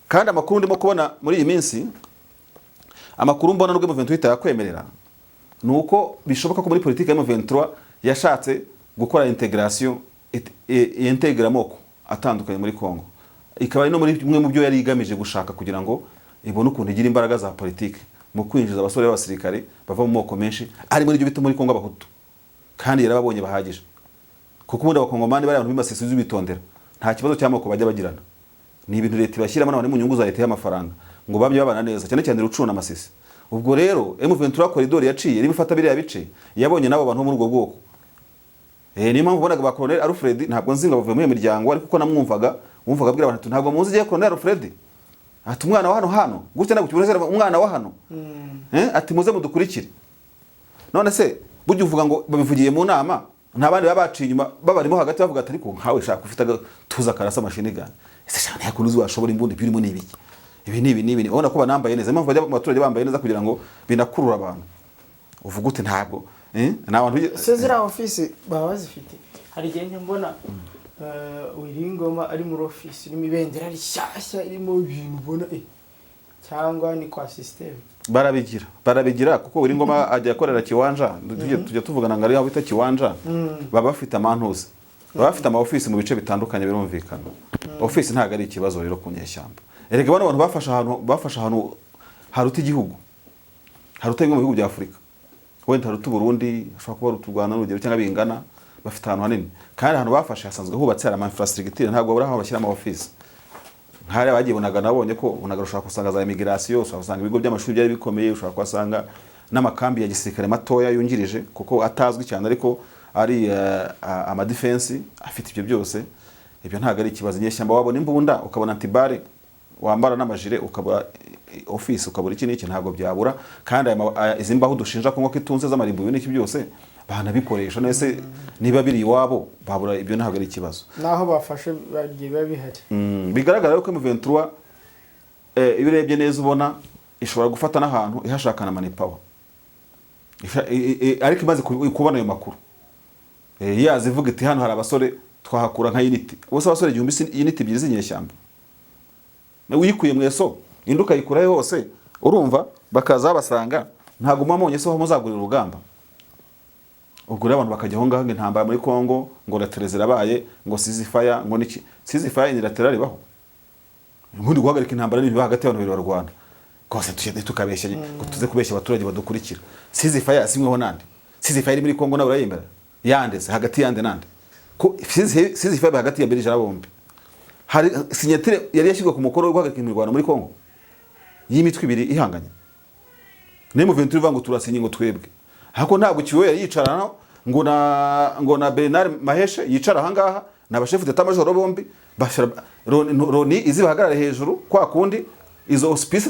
S1: Kandi amakuru ndimo kubona muri iyi minsi, amakuru mbona nubwo M23 itakwemerera, ni uko bishoboka ko muri politiki ya M23 yashatse gukora integration, integra amoko atandukanye muri Congo, ikaba ari no muri bimwe mu byo yari igamije gushaka kugira ngo ibone ukuntu igira imbaraga za politiki mu kwinjiza abasore b'abasirikare bava mu moko menshi ari muri ibyo bita muri Congo Abahutu. Kandi yarababonye bahagije, kuko ubundi Abakongomani bari abantu b'imasisi z'ibitondera, nta kibazo cy'amoko bajya bagirana. Ni ibintu leta ibashyiramo n'abantu mu nyungu za leta y'amafaranga, ngo babye babana neza, cyane cyane Rucuru na Masisi. Ubwo rero M23 corridor yaciye irimo ifata biriya bice, yabonye n'abo bantu bo muri ubwo bwoko. Niyo mpamvu ubonaga ba Colonel Alfred, ntabwo nzi ngo bavuye muri iyo miryango, ariko uko namwumvaga, wumvaga abwira abantu ati, "Ntabwo muzi igihe Colonel Alfred, ati umwana wa hano hano gutya, ntabwo kiboneza umwana wa hano, ati muze mudukurikire." None se burya uvuga ngo babivugiye mu nama, nta bandi baba baciye inyuma babarimo hagati bavuga ati, "Ariko nkawe shaka ufite agatuza karasa machine gun, ese shaka nta kuntu uzi washobora imbunda, ibyo urimo ni ibiki, ibi ni ibi n'ibi?" Ubona ko banambaye neza. Impamvu bajya mu baturage bambaye neza kugira ngo binakurure abantu. Uvuga ute? Ntabwo ni abantu
S7: Se ziriya ofisi baba bazifite? Hari igihe njya mbona Wiringoma ari muri ofisi irimo ibendera rishyashya, irimo ibintu ubona, cyangwa ni kwa système?
S1: Barabigira, barabigira, kuko buri ngoma ajya akorera Kiwanja, tujya tuvugana ngo ari aho bita Kiwanja. Baba bafite amantuza, baba bafite ama ofisi mu bice bitandukanye, birumvikana. Ofisi ntabwo ari ikibazo rero ku nyeshyamba. Erega bano bantu bafashe ahantu haruta igihugu, haruta bimwe mu bihugu bya Afurika, wenda haruta Burundi, hashobora kuba haruta u Rwanda n'urugero cyangwa bingana. Bafite ahantu hanini, kandi ahantu bafashe hasanzwe hubatse, hari ama infrastructure, ntabwo babura aho bashyira ama ofisi. Nk'hariya bagiye Bunaga, nabonye ko Bunaga ushobora gusanga za immigration, ushobora gusanga ibigo by'amashuri byari bikomeye, ushobora kuhasanga n'amakambi ya gisirikare matoya yungirije, kuko atazwi cyane, ariko ari ama defense afite ibyo byose. Ibyo ntabwo ari ikibazo. Inyeshyamba wabona imbunda, ukabona anti-balles, wambara n'amajire, ukabura office, ukabura iki n'iki, ntabwo byabura. Kandi izi mbaho dushinja Kongo ko itunze z'amarimbo n'iki byose banabikoresha. Nese niba biri iwabo babura? Ibyo ntabwo ari ikibazo.
S7: Naho bafashe bagiye biba bihari.
S1: Bigaragara yuko M23, iyo urebye neza ubona ishobora gufata n'ahantu ihashakana manpower, ariko imaze kubona ayo makuru, yaza ivuga iti, "Hano hari abasore twahakura nka unit." Bose abasore 1000 si unit ebyiri z'inyeshyamba? Uyikuye mu eso indi ukayikurayo hose, urumva bakaza babasanga, ntabwo muba mubonye se aho muzagurira urugamba? Ubwo rero abantu bakajya aho ngaho ngo intambara muri Congo, ngo latéral zirabaye, ngo ceasefire, ngo niki. Ceasefire ni latéral ibaho? Ubundi guhagarika intambara ni hagati y'abantu babiri barwana rwose. Tugende tukabeshya ngo tuze kubeshya abaturage badukurikira. Ceasefire yasimweho nande? Ceasefire iri muri Congo nawe urayemera? Yandeze hagati yande nande ko ceasefire hagati ya Belgique bombi? Hari signature yari yashyizwe ku mukono wo guhagarika imirwano muri Congo y'imitwe ibiri ihanganye? Niyo M23 ivuga ngo turasinye, ngo twebwe, ariko ntabwo Kiwe yari yicarana ngo na Bernard Maheshe yicara ahangaha, ni abashefu d'état major bombi, bashyira Loni izibahagarare hejuru kwa kundi, izo auspice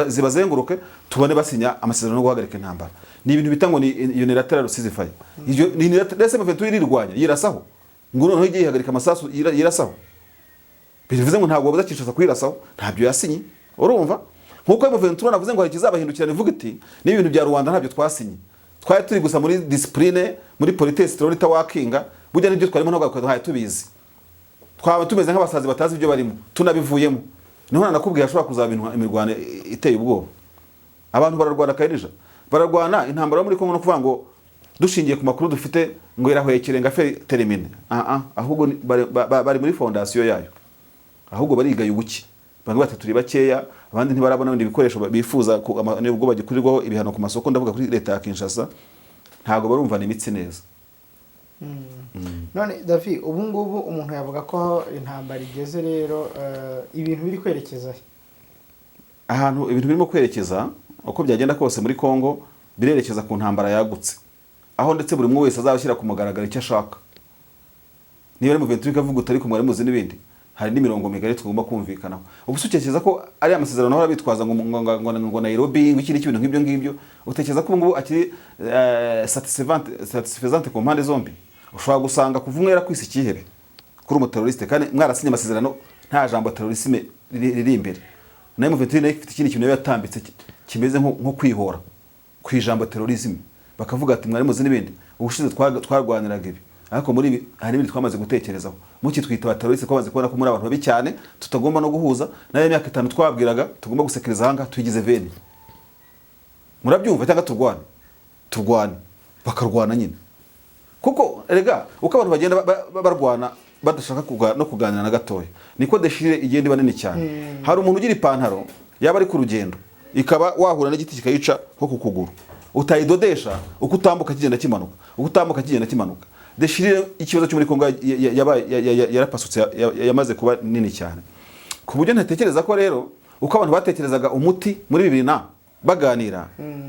S1: zibazenguruke, tubone basinya amasezerano yo guhagarika intambara. Ni ibintu bita ngo ni unilateral ceasefire. Ibyo ni unilateral. Ese M23 irirwanya yirasaho, ngo noneho igiye ihagarika amasasu yirasaho? Bivuze ngo ntabwo babuza Kinshasa kuyirasaho, ntabyo yasinye. Urumva nkuko M23 navuze ngo hari ikizabahindukirana ivuga iti, "N'ibintu bya Rwanda ntabyo twasinye, twari turi gusa muri discipline, muri politesse, turita wakinga, burya nibyo twarimo ntabwo twari tubizi, twaba tumeze nk'abasazi batazi ibyo barimo, tunabivuyemo." Niho nanakubwiye hashobora kuzaba imirwano iteye ubwoba. Abantu bararwana kayirija, bararwana intambara yo muri Kongo. No kuvuga ngo dushingiye ku makuru dufite ngo irahwekere ngo affaire terminée, ah ah, ahubwo bari muri fondation yayo, ahubwo barigaye ubuki. Bamwe bati turi bakeya, abandi ntibarabona ibindi bikoresho bifuza, nubwo bagikurirwaho ibihano ku masoko, ndavuga kuri leta ya Kinshasa, ntabwo barumvana imitsi neza.
S7: None David, ubu ngubu umuntu yavuga ko intambara igeze rero, ibintu biri kwerekeza he?
S1: Ahantu ibintu birimo kwerekeza, uko byagenda kose muri Congo birerekeza ku ntambara yagutse, aho ndetse buri umwe wese azaba ashyira ku mugaragaro icyo ashaka. Niba ari M23 ikavuga uti, "Ariko mwari muzi n'ibindi, hari n'imirongo migari tugomba kumvikanaho." Ubu se utekereza ko ari amasezerano ahora bitwaza ngo Nairobi, ngo iki n'iki, ibintu nk'ibyo ngibyo, utekereza ko ubu ngubu akiri satisfaisante ku mpande zombi? Ushobora gusanga kuva umwe yarakwise ikihebe kuri umuterroriste, kandi mwarasinye amasezerano nta jambo terrorisme riri imbere, nayo M23 nayo ifite ikindi kintu nayo yatambitse kimeze nko kwihora ku ijambo terrorisme, bakavuga ati, "Mwari muzi n'ibindi, ubushize twarwaniraga ibi, ariko muri ibi hari n'ibindi twamaze gutekerezaho. Mukitwita abaterroriste, twamaze kubona ko muri abantu babi cyane, tutagomba no guhuza nayo myaka 5 twabwiraga tugomba gusekeriza ahangaha, tuyigize veni. Murabyumva cyangwa turwane?" Turwane, bakarwana nyine, kuko erega uko abantu bagenda barwana badashaka no kuganira na gatoya, niko déchirure igenda iba nini cyane. Hari umuntu ugira ipantaro, yaba ari ku rugendo ikaba wahura n'igiti kikayica nko ku kuguru, utayidodesha, uko utambuka kigenda kimanuka, uko utambuka kigenda kimanuka. Déchirure ikibazo cyo muri Kongo yarapasutse, yamaze kuba nini cyane, ku buryo ntatekereza ko rero uko abantu batekerezaga umuti muri bibiri na Baganira,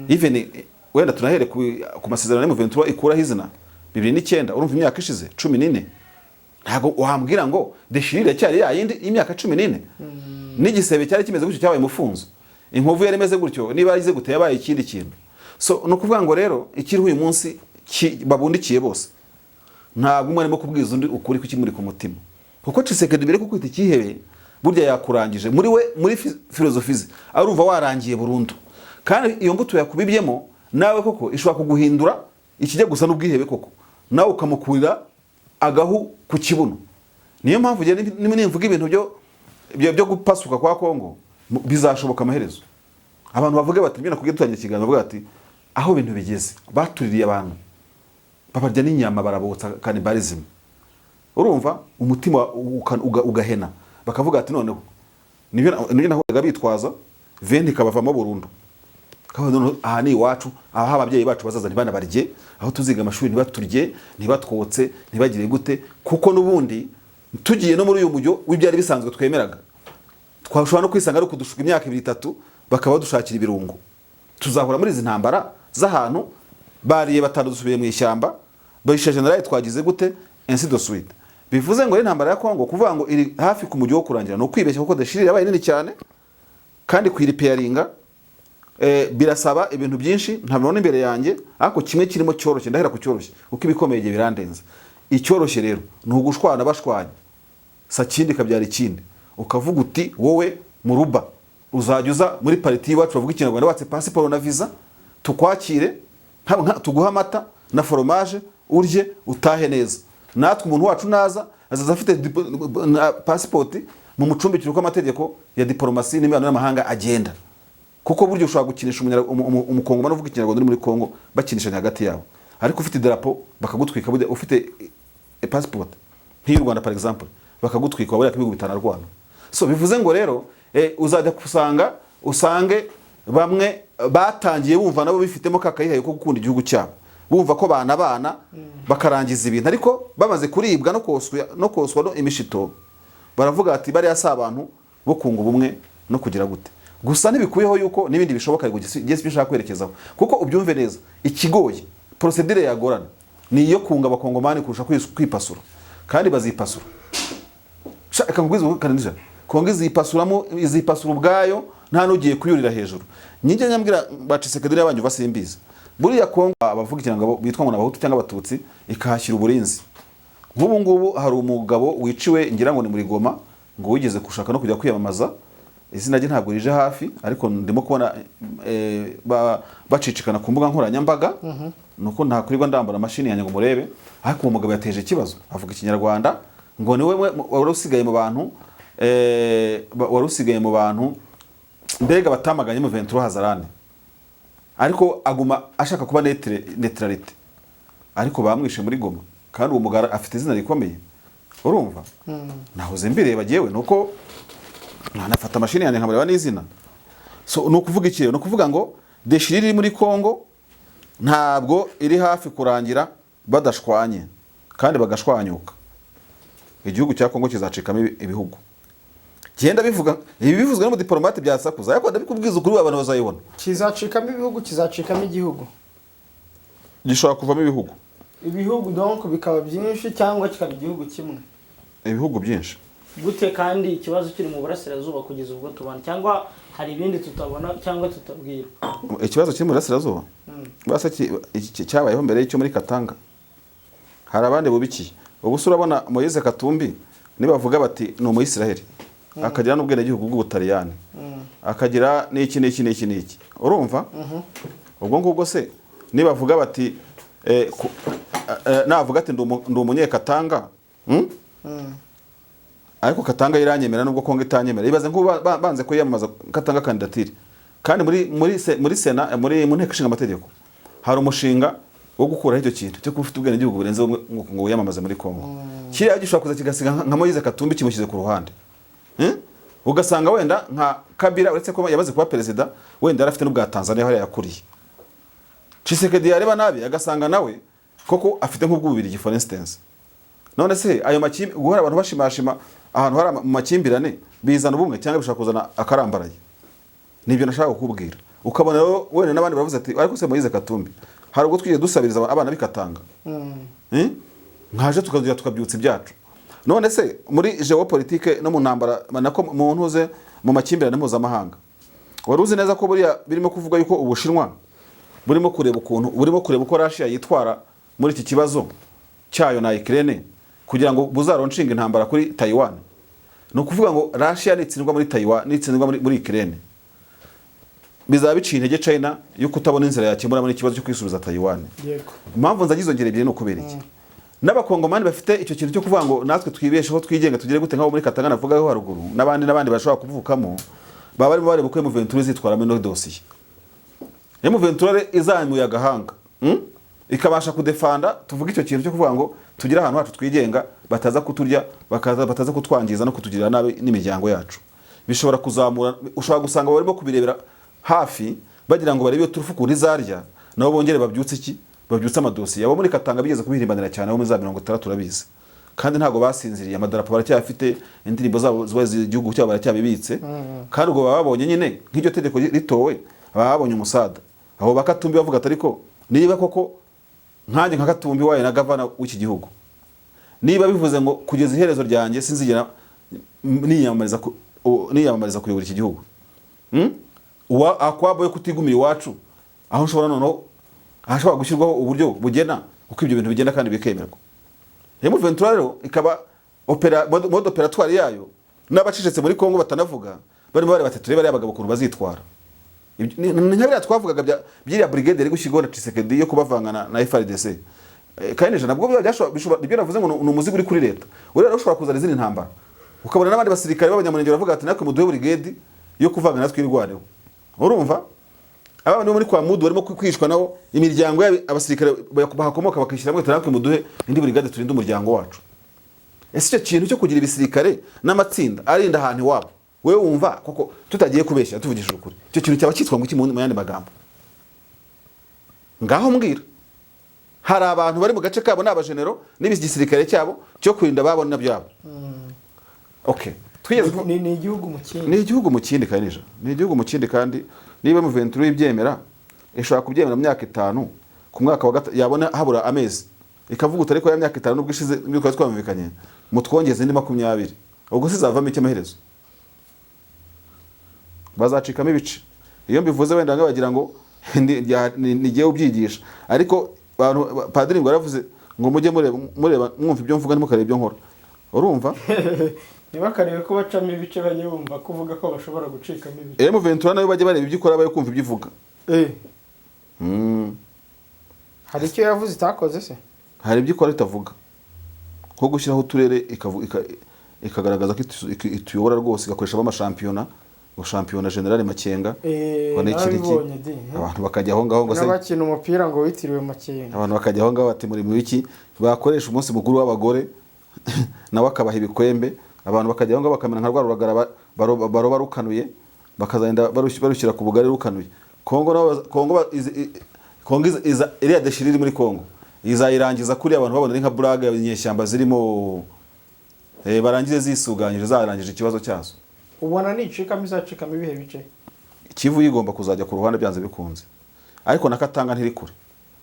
S1: even wenda tunahere ku masezerano ya M23 ikuraho izina 2009, urumva imyaka ishize 14. Ntabwo wambwira ngo déchirure cyari yayindi y'imyaka 14, n'igisebe cyari kimeze gutyo cyabaye umufunzo, inkovu yari imeze gutyo niba yarize gute yabaye ikindi kintu. So ni ukuvuga ngo rero ikiriho uyu munsi babundikiye bose, ntabwo umwe arimo kubwiza undi ukuri kukimuri ku mutima, kuko Tshisekedi mbere yo kukwita ikihebe burya yakurangije muri we, muri philosophie ze arumva warangiye burundu. Kandi iyo mbuto yakubibyemo nawe koko ishobora kuguhindura ikijya gusa n'ubwihebe koko, nawe ukamukurira agahu ku kibuno. Niyo mpamvu njye nimvuga ibintu byo gupasuka kwa Kongo bizashoboka amaherezo abantu bavuge bati, ibyo nakubwiye dutangira ikiganiro, bavuga bati aho ibintu bigeze batuririye abantu babarya n'inyama, barabotsa, cannibalism, urumva umutima ugahena, bakavuga ati noneho nibyo nahoraga bitwaza venti ikabavamo burundu. Kavuga noneho aha ni iwacu, aho ababyeyi bacu bazaza ntibanabarye, aho tuziga amashuri ntibaturye, ntibatwotse, ntibagire gute, kuko n'ubundi tugiye no muri uyu mujyo w'ibyari bisanzwe twemeraga, twashobora no kwisanga ari ukudushuka imyaka ibiri itatu bakaba badushakira ibirungo. Tuzahora muri izi ntambara z'ahantu bariye batanu, dusubiye mu ishyamba, bayishe generali, twagize gute, ainsi de suite. Bivuze ngo rero intambara ya Kongo kuvuga ngo iri hafi ku mujyi wo kurangira ni ukwibeshya, kuko déchirure yabaye nini cyane kandi kuyirepairinga birasaba ibintu byinshi ntabona imbere yanjye. Ariko kimwe kirimo cyoroshye, ndahera ku cyoroshye kuko ibikomeye igihe birandenze. Icyoroshye rero ni ugushwana, bashwanye sakindi ikabyara ikindi, ukavuga uti wowe muruba uzajya uza muri partie y'iwacu bavuga Ikinyarwanda, watse pasiporo na visa, tukwakire, tuguhe amata na foromaje urye utahe neza. Natwe umuntu wacu naza azaza afite na pasipoti mu mucumbikiro, uko amategeko ya diporomasi n'imibano n'amahanga agenda, kuko burya ushobora gukinisha umukongomani uvuga Ikinyarwanda uri muri Kongo bakinishanya hagati yabo, ariko ufite idarapo bakagutwika. Burya ufite passport nk'iy'u Rwanda par exemple bakagutwika, wabura ko ibihugu bitanarwana. So bivuze ngo rero uzajya gusanga usange bamwe batangiye bumva nabo bifitemo kakayihaye ko gukunda igihugu cyabo, bumva ko bana bakarangiza ibintu, ariko bamaze kuribwa no koswa no imishito, baravuga ati bariya si abantu bo kunga ubumwe no kugira gute. Gusa ntibikuyeho yuko n'ibindi bishoboka, ariko gisi ibyo ushaka kwerekezaho, kuko ubyumve neza, ikigoye procédure yagorana ni iyo kunga Abakongomani kurusha kwipasura, kandi bazipasura. Reka nkubwize ukuri, Kanija. Kongo izipasuramo, izipasura ubwayo, nta n'ugiye kuyurira hejuru. Nyijya nyambwira ba Tshisekedi n'abanyu basimbizi, buriya Kongo abavuga Ikinyarwanda bitwa ngo ni Abahutu cyangwa Abatutsi ikahashyira uburinzi. Nk'ubu ngubu hari umugabo wiciwe, ngira ngo ni muri Goma, ngo wigeze gushaka no kujya kwiyamamaza, izina rye ntabwo rije hafi, ariko ndimo kubona bacicikana ku mbuga nkoranyambaga, nuko ntakwirirwa ndambura mashini yanjye ngo murebe. Ariko uwo mugabo yateje ikibazo, avuga Ikinyarwanda, ngo niwe wari usigaye mu bantu wari usigaye mu bantu mbega batamaganye mu 23 Hazarane, ariko aguma ashaka kuba neutralité, ariko bamwishe muri Goma, kandi uwo mugabo afite izina rikomeye. Urumva nahoze mbireba jewe, nuko ntanafata mashini yanjye nkamureba n'izina. So ni ukuvuga iki rero? Ni ukuvuga ngo déchirure iri muri Kongo ntabwo iri hafi kurangira badashwanye kandi bagashwanyuka. Igihugu cya Kongo kizacikamo ibihugu. Genda bivuga ibi bivuzwe n'umudipolomate byasakuza, ariko ndabikubwiza ukuri, abantu bazayibona.
S7: Kizacikamo ibihugu, kizacikamo igihugu?
S1: Gishobora kuvamo ibihugu.
S7: Ibihugu donc bikaba byinshi cyangwa kikaba igihugu kimwe?
S1: Ibihugu byinshi.
S7: Gute kandi ikibazo kiri mu burasirazuba kugeza ubwo tubona, cyangwa hari ibindi tutabona cyangwa tutabwira?
S1: Ikibazo kiri mu burasirazuba basa cyabayeho mbere y'icyo muri Katanga, hari abandi bubikiye. Ubu se urabona Moise Katumbi nibavuga bati ni Umuyisiraheli, akagira n'ubwenegihugu bw'Ubutaliyani, akagira n'iki n'iki n'iki n'iki, urumva ubwo ngubwo se nibavuga bati navuga ati ndi Umunyekatanga, Ariko Katanga iranyemera nubwo Kongo itanyemera. Ibaze nk'ubu banze kwiyamamaza Katanga kandidatire, kandi muri Sena, muri mu nteko ishinga amategeko hari umushinga wo gukuraho icyo kintu cyo kuba ufite ubwenegihugu burenze bumwe ngo wiyamamaze muri Kongo. Kiriya gishobora kuza kigasiga nka Moise Katumbi kimushyize ku ruhande. Ugasanga wenda nka Kabila, uretse ko yamaze kuba perezida, wenda yari afite n'ubwa Tanzania hariya yakuriye. Tshisekedi yareba nabi agasanga nawe koko afite nk'ubw'Ububirigi, for instance. None se ayo makimbi, guhora abantu bashimashima ahantu hari mu makimbirane, bizana ubumwe cyangwa bishobora kuzana akarambaraye? Nibyo nashaka kukubwira. Ukabona rero wenda n'abandi baravuze ati: "Ariko se Moise Katumbi, hari ubwo twigeze dusabiriza abana bikatanga?" Eh? Nkaje tukazongera tukabyutsa ibyacu. None se muri géopolitique no mu ntambara, nako mu ntuze, mu makimbirane mpuzamahanga, wari uzi neza ko buriya birimo kuvuga yuko Ubushinwa burimo kureba ukuntu, burimo kureba uko Russia yitwara muri iki kibazo cyayo na Ukraine, kugira ngo buzalaunchinga intambara kuri Taiwan? Ni ukuvuga ngo Russia nitsindwa muri Taiwan, nitsindwa muri Ukraine, bizaba biciye intege China yo kutabona inzira yakemura muri ikibazo cyo kwisubiza Taiwan. Impamvu nzagize izo ngero ebyiri ni ukubera iki? N'Abakongomani bafite icyo kintu cyo kuvuga ngo natwe twibesheho, twigenga, tugire gute, nk'abo muri Katanga navugaho haruguru, n'abandi n'abandi bashobora kuvukamo, baba barimo bareba uko M23 izitwara muri ino dosiye. M23 izamuye agahanga, Ikabasha kudefanda, tuvuge icyo kintu cyo kuvuga ngo tugire ahantu hacu twigenga, bataza kuturya, bakaza bataza kutwangiza no kutugirira nabi n'imiryango yacu, bishobora kuzamura. Ushobora gusanga barimo kubirebera hafi, bagira ngo barebe iyo turufu ukuntu izarya, nabo bongere babyutse iki, babyutse amadosiye. Abo muri Katanga bigeze kubihirimbanira cyane, abo muri za 60, urabizi, kandi ntabwo basinziriye. Amadarapo baracyafite, indirimbo zabo ziba igihugu cyabo baracyabibitse. Kandi ubwo baba babonye nyine nk'iryo tegeko ritowe, baba babonye umusada. Abo bakatumbi bavuga ati: "Ariko niba koko nkanjye nka Katumbi waye na gavana w'iki gihugu, niba bivuze ngo kugeza iherezo ryanjye sinzigera niyamamariza kuyobora iki gihugu, Akwabo yo kutigumira iwacu, aho nshobora noneho ahashobora gushyirwaho uburyo bugena uko ibyo bintu bigenda kandi bikemerwa." M23 rero ikaba mode opératoire yayo, n'abacecetse muri Kongo batanavuga, barimo bareba bati: "Turebe bariya bagabo ukuntu bazitwara." Ni nka biriya twavugaga by'iriya brigade yari gushyirwaho na Tshisekedi yo kubavanga na FARDC. Kandi nabwo biba ibyo navuze ngo ni umuzigo uri kuri leta. Uriya rero ushobora kuzana izindi ntambara, ukabona n'abandi basirikare b'Abanyamurenge baravuga ati: "Natwe muduhe brigade yo kuvanga, natwe twirwaneho." Urumva aba bo muri kwa Mudu barimo kwicwa nabo, imiryango yabo, abasirikare bahakomoka bakishyira hamwe: "Natwe muduhe indi brigade turinde umuryango wacu." Ese icyo kintu cyo kugira ibisirikare n'amatsinda arinda ahantu iwabo, wewe wumva koko, tutagiye kubeshya, tuvugishije ukuri, icyo kintu cyaba cyitwa ngo iki mu yandi magambo? Ngaho mbwira. Hari abantu bari mu gace kabo, ni abajenero n'igisirikare cyabo cyo kurinda ababo n'abyabo. Okay, twigeze
S7: Ni igihugu mu kindi.
S1: Ni igihugu mu kindi kandi ni igihugu mu kindi. Kandi niba M23 ibyemera, ishobora kubyemera mu myaka 5, ku mwaka wa yabona habura amezi ikavuga uti: "Ariko ya myaka 5 nubwo ishize, nibwo twari twumvikanye, mutwongeze indi 20." Ubwo se izavamo iki amaherezo? Bazacikamo ibice. Iyo mbivuze wenda ngo bagira ngo ni jyewe ubyigisha, ariko abantu, padiri ngo yaravuze ngo mujye mureba mwumva ibyo mvuga, ntimukarebe ibyo nkora. Urumva?
S7: Ntibakarebe ko bacamo ibice, bajye bumva ko uvuga ko bashobora gucikamo ibice.
S1: M23 nayo bajye bareba ibyo ikora, bayo kumva ibyo ivuga.
S7: Hari icyo yavuze itakoze se?
S1: Hari ibyo ikora itavuga, nko gushyiraho uturere, ikagaragaza ko ituyobora rwose, igakoreshamo amashampiyona, ngo shampiyona General Makenga, ngo ni iki n'iki.
S7: Narabibonye di.
S1: Abantu bakajya aho ngaho ngo se
S7: N'abakina umupira ngo witiriwe Makenga.
S1: Abantu bakajya aho ngaho bati: "Muri mu biki?" Bakoresha umunsi mukuru w'abagore, nawe akabaha ibikwembe. Abantu bakajya aho ngaho bakamera nka rwa ruragara baroba rukanuye, bakazagenda barushyira ku bugari rukanuye. Kongo nabo Kongo Kongo iriya déchirure iri muri Kongo izayirangiza kuriya abantu babona ari nka blague. Inyeshyamba zirimo, barangize zisuganyije, zarangije ikibazo cyazo.
S7: Ubona nicikamo izacikamo ibihe bice?
S1: Kivu igomba kuzajya ku ruhande byanze bikunze, ariko na Katanga ntiri kure.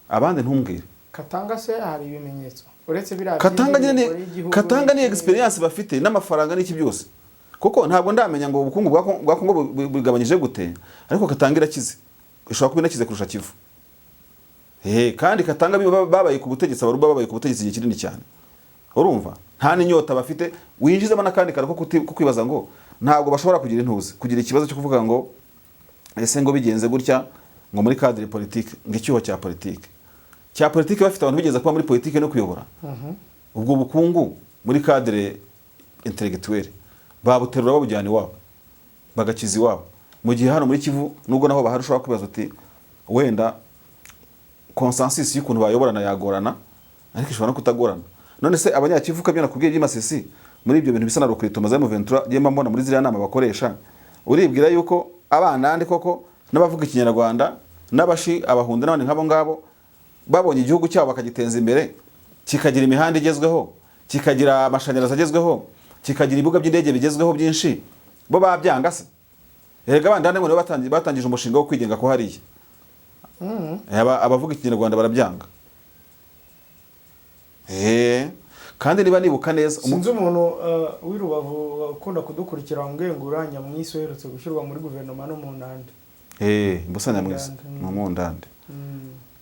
S1: Abandi ntumbwire.
S7: Katanga se hari ibimenyetso uretse biriya
S1: Katanga nyine
S7: by'indirimbo y'igihugu
S1: Katanga ni
S7: n'iki?
S1: experience bafite n'amafaranga n'iki byose, kuko ntabwo ndamenya ngo ubukungu bwa Kongo bugabanyije gute, ariko Katanga irakize, ishobora kuba inakize kurusha Kivu. Kandi Katanga babaye ku butegetsi, Abaruba babaye ku butegetsi igihe kinini cyane. Urumva nta n'inyota bafite. Winjizemo n'akandi kantu ko kwibaza ngo ntabwo bashobora kugira intuzi, kugira ikibazo cyo kuvuga ngo ese ngo bigenze gutya, ngo muri cadre politique, ngo icyuho cya politique, bafite abantu bigeze kuba muri politique no kuyobora. Ubwo bukungu muri cadre intellectuelle babuterura babujyana iwabo, bagakiza iwabo, mu gihe hano muri Kivu, nubwo naho bahari, ushobora kwibaza uti wenda consensus y'ukuntu bayoborana yagorana, ariko ishobora no kutagorana. None se Abanyakivu, kabyo nakubwiye by'Imasisi, muri ibyo bintu bisa na recrutement za M23 njye mbona muri ziriya nama bakoresha, uribwira yuko abana andi koko n'abavuga Ikinyarwanda n'Abashi, Abahunda n'abandi nk'abo ngabo, babonye igihugu cyabo bakagiteza imbere, kikagira imihanda igezweho, kikagira amashanyarazi agezweho, kikagira ibibuga by'indege bigezweho byinshi, bo babyanga se? Erega abandande ngo nibo batangije umushinga wo kwigenga ko hariya. Abavuga ikinyarwanda barabyanga. Kandi niba nibuka neza
S7: Sinzi umuntu w'i Rubavu ukunda kudukurikira wambwiye ngo uriya Nyamwisi uherutse gushyirwa muri guverinoma n'umunande.
S1: Mbusa Nyamwisi
S7: Mundande.
S1: Ni umundande,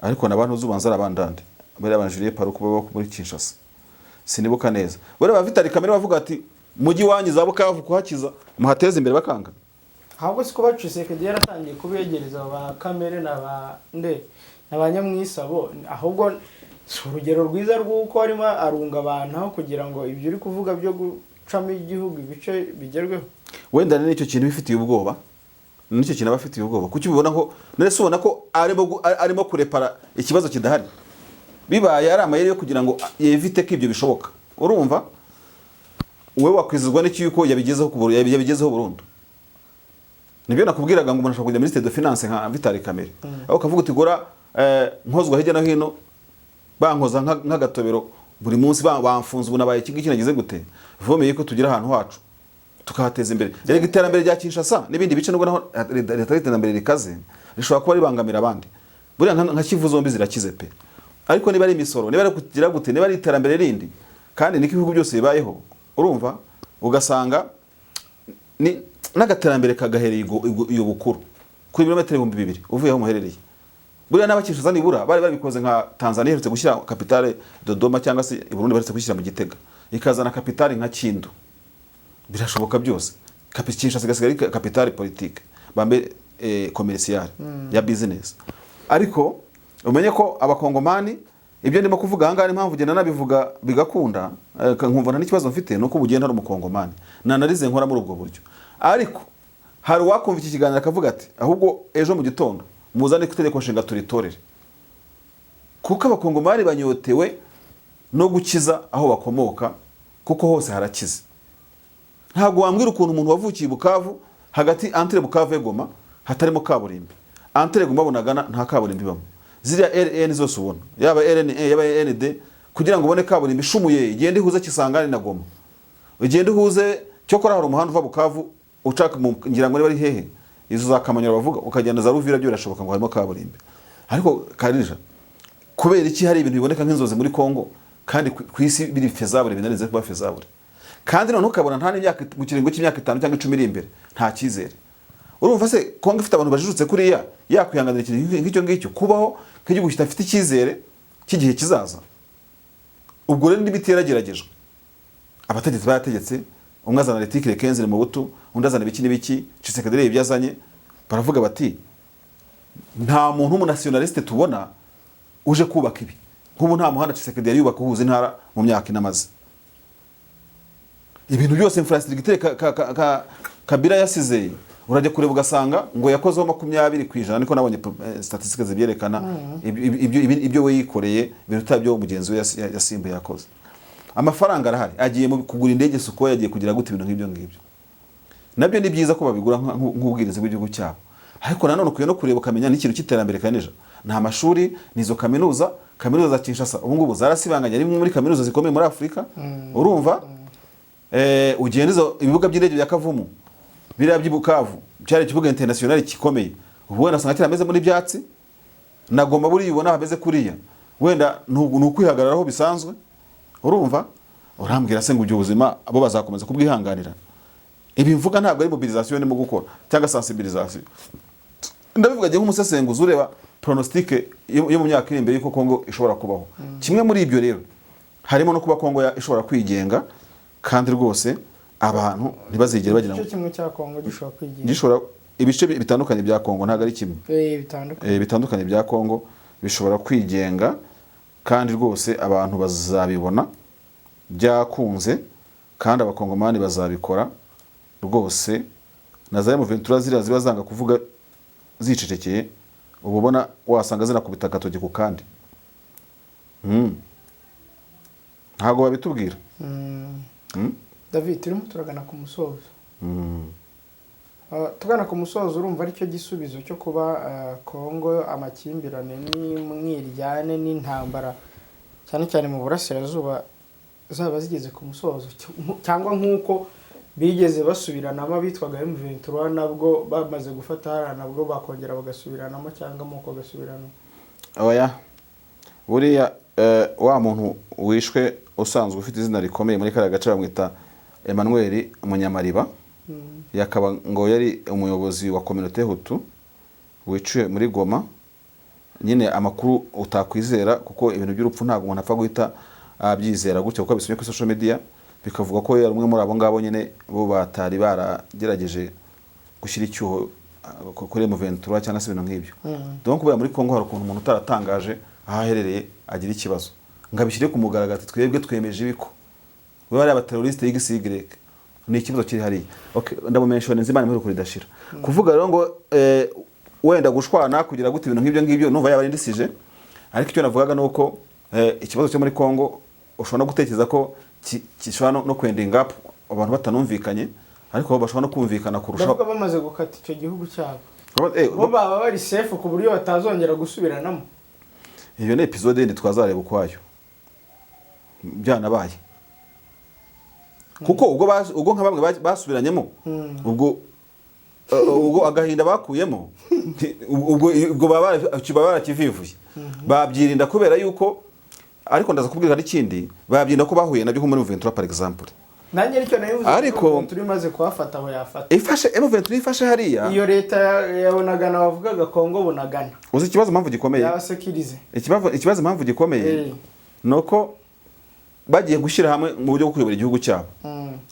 S1: ariko n'abantu uzubanza ari abandande bariya ba Julien Paluku baba muri Kinshasa, sinibuka neza. Buriya ba Vital Kamerhe bavuga ati mujyi wanyu za Bukavu kuhakiza muhateze imbere, bakanga.
S7: Ahubwo siko Tshisekedi yaratangiye kubegereza ba Kamerhe na ba nde na ba Nyamwisi abo, ahubwo si urugero rwiza rw'uko arimo arunga abantu aho kugira ngo ibyo uri kuvuga byo gucamo igihugu ibice bigerweho?
S1: Wenda ni nicyo kintu bifitiye ubwoba, nicyo kintu aba afitiye ubwoba. Kuki ubibona ko none se ubona ko arimo kurepara ikibazo kidahari, bibaye ari amayeri yo kugira ngo yevite ko ibyo bishoboka? Urumva wowe wakwizezwa n'iki yuko yabigezeho burundu? Nibyo nakubwiraga ngo umuntu ashobora kujya muri ministère de finance nka Vital Kamerhe, aho ukavuga uti gora nkozwa hirya no hino, bankoza nk'agatobero buri munsi, bamfunze, ubu nabaye iki ngiki, nagize gute, vomeye ko tugira ahantu hacu tukahateza imbere. Erega iterambere rya Kinshasa n'ibindi bice, nubwo naho leta y'iterambere rikaze, rishobora kuba ribangamira abandi. Buriya nka Kivu zombi zirakize pe, ariko niba ari imisoro, niba ari kugira gute, niba ari iterambere rindi, kandi niko ibihugu byose bibayeho, urumva ugasanga ni n'agaterambere kagahereye iyo bukuru kuri ibirometero 2000 uvuye aho muherereye. Buriya n'abakishaza nibura bari babikoze nka Tanzania iherutse gushyira capitale Dodoma, cyangwa se i Burundi baherutse gushyira mu Gitega, ikazana capitale nka Kindu. Birashoboka byose. Kinshasa igasigara ari capitale politique bambe commerciale ya business. Ariko umenye ko abakongomani, ibyo ndimo kuvuga ahangaha, impamvu ugenda nabivuga bigakunda, nkumva nta n'ikibazo mfite, nuko ubu ugenda ari umukongomani nanarize nkora muri ubwo buryo. Ariko hari uwakumva iki kiganiro akavuga ati ahubwo ejo mu gitondo muzane ku itegeko nshinga turitorere, kuko abakongomani banyotewe no gukiza aho bakomoka, kuko hose harakize. Ntabwo wambwira ukuntu umuntu wavukiye i Bukavu, hagati entre Bukavu et Goma hatarimo kaburimbi, entre Goma Bunagana nta kaburimbi ibamo. Ziriya RN zose ubona, yaba RNA yaba RND, kugira ngo ubone kaburimbi ishumuye igende ihuze Kisangani na Goma, ugende uhuze. Cyokora hari umuhanda uva Bukavu ucaka mu ngira ngo niba ari hehe, izo za Kamanyura bavuga, ukagenda za Ruvira, byo birashoboka ngo harimo kaburimbi. Ariko karija kubera iki hari ibintu biboneka nk'inzozi muri Kongo, kandi ku isi biri faisable, binarenze kuba faisable, kandi noneho ukabona nta n'imyaka, mu kiringo cy'imyaka 5 cyangwa 10 iri imbere nta cyizere? Urumva se Kongo ifite abantu bajijutse kuriya yakwihanganira ikintu nk'icyo ngicyo, kubaho nk'igihugu kidafite icyizere cy'igihe kizaza? Ubwo rero n'imiti yarageragejwe, abategetsi barategetse, umwe azana l'article 15 mu butu, undi azana ibiki n'ibiki. Tshisekedi rero ibyo azanye, baravuga bati nta muntu w'umunationaliste tubona uje kubaka ibi. Nk'ubu nta muhanda Tshisekedi yari yubaka uhuza intara mu myaka inamaze. Ibintu byose, infrastructure Kabila yasize, urajya kureba ugasanga ngo yakozeho 20%, niko nabonye statistiques zibyerekana. Ibyo we yikoreye biruta ibyo mugenzi we yasimbuye yakoze. Amafaranga arahari, agiye mu kugura indege Sukhoi, yagiye kugira gute, ibintu nk'ibyo ngibyo. Nabyo ni byiza ko babigura nk'ubwirinzi bw'igihugu cyabo, ariko nanone ukwiye no kureba ukamenya n'ikintu cy'iterambere kanija. Nta mashuri, ni izo kaminuza. Kaminuza za Kinshasa ubu ngubu zarasibanganye, ari imwe muri kaminuza zikomeye muri Afurika. Urumva ugenda izo ibibuga by'indege bya Kavumu, biriya by'i Bukavu byari ikibuga international gikomeye, ubu wenda usanga kirameze muri byatsi. Na Goma buriya ubona hameze kuriya, wenda ni ukwihagararaho bisanzwe. Urumva urambwira se ngo ibyo buzima abo bazakomeza kubwihanganira? Ibi mvuga ntabwo ari mobilisation ndimo gukora cyangwa sensibilisation, ndabivuga njye nk'umusesenguzi ureba pronostic yo mu myaka iri imbere y'uko Kongo ishobora kubaho. Kimwe muri ibyo rero harimo no kuba Kongo ishobora kwigenga, kandi rwose abantu ntibazigere bagira ngo
S7: Igice kimwe cya Kongo gishobora kwigenga?
S1: Gishobora, ibice bitandukanye bya Kongo, ntabwo ari kimwe.
S7: Bitandukanye.
S1: Bitandukanye bya Kongo bishobora kwigenga, kandi rwose abantu bazabibona byakunze, kandi abakongomani bazabikora rwose. Na za M23 ziriya ziba zanga kuvuga zicecekeye, uba ubona wasanga zinakubita agatoki ku kandi. Ntabwo babitubwira.
S7: David, turimo turagana ku musozo. Tugana ku musozo, urumva aricyo gisubizo cyo kuba Kongo amakimbirane n'umwiryane n'intambara cyane cyane mu burasirazuba zaba zigeze ku musozo, cyangwa nk'uko Bigeze basubiranamo abitwaga M23, nabwo bamaze gufata hariya, nabwo bakongera bagasubiranamo cyangwa amoko agasubiranamo?
S1: Oya, buriya wa muntu wishwe usanzwe ufite izina rikomeye muri kariya gace, bamwita Emmanuel Munyamariba, yakaba ngo yari umuyobozi wa communauté Hutu wiciwe muri Goma. Nyine amakuru utakwizera, kuko ibintu by'urupfu ntabwo umuntu apfa guhita abyizera gutyo kuko abisomye kuri social media, bikavuga ko yari umwe muri abo ngabo nyine bo batari baragerageje gushyira icyuho kuri M23 cyangwa se ibintu nk'ibyo. Donc kubera muri Congo hari ukuntu umuntu utaratangaje aho aherereye agira ikibazo, ngo abishyire ku mugaragaro ati twebwe twemeje ibiko we bariya abaterroriste XY, ni ikibazo kiri hariya. Okay, ndamumenshone nzi Imana imuhe ridashira. Kuvuga rero ngo wenda gushwana kugira gute, ibintu nk'ibyo ngibyo, numva yaba arindisije. Ariko icyo navugaga ni uko ikibazo cyo muri Congo ushobora no gutekereza ko gishobora no kwendinga up abantu batanumvikanye, ariko bo bashobora no kumvikana kurushaho.
S7: Ndavuga bamaze gukata icyo gihugu cyabo, bo baba bari safe ku buryo batazongera gusubiranamo?
S1: Iyo ni episode yindi twazareba ukwayo byanabaye, kuko ubwo ubwo nka bamwe basubiranyemo, ubwo agahinda bakuyemo ubwo baba barakivivuye, babyirinda kubera yuko, ariko ndaza kubwira n'ikindi, babyirinda ko bahuye nabyo nko muri Ventura, par exemple.
S7: Nanjye nicyo nabivuze. Turi maze kuhafata aho yafata.
S1: Ifashe M23, ifashe hariya.
S7: Iyo leta ya Bunagana bavugaga, Kongo Bunagana.
S1: Uzi ikibazo impamvu gikomeye?
S7: Yabasekirize.
S1: Ikibazo impamvu gikomeye ni uko bagiye gushyira hamwe mu buryo bwo kuyobora igihugu cyabo.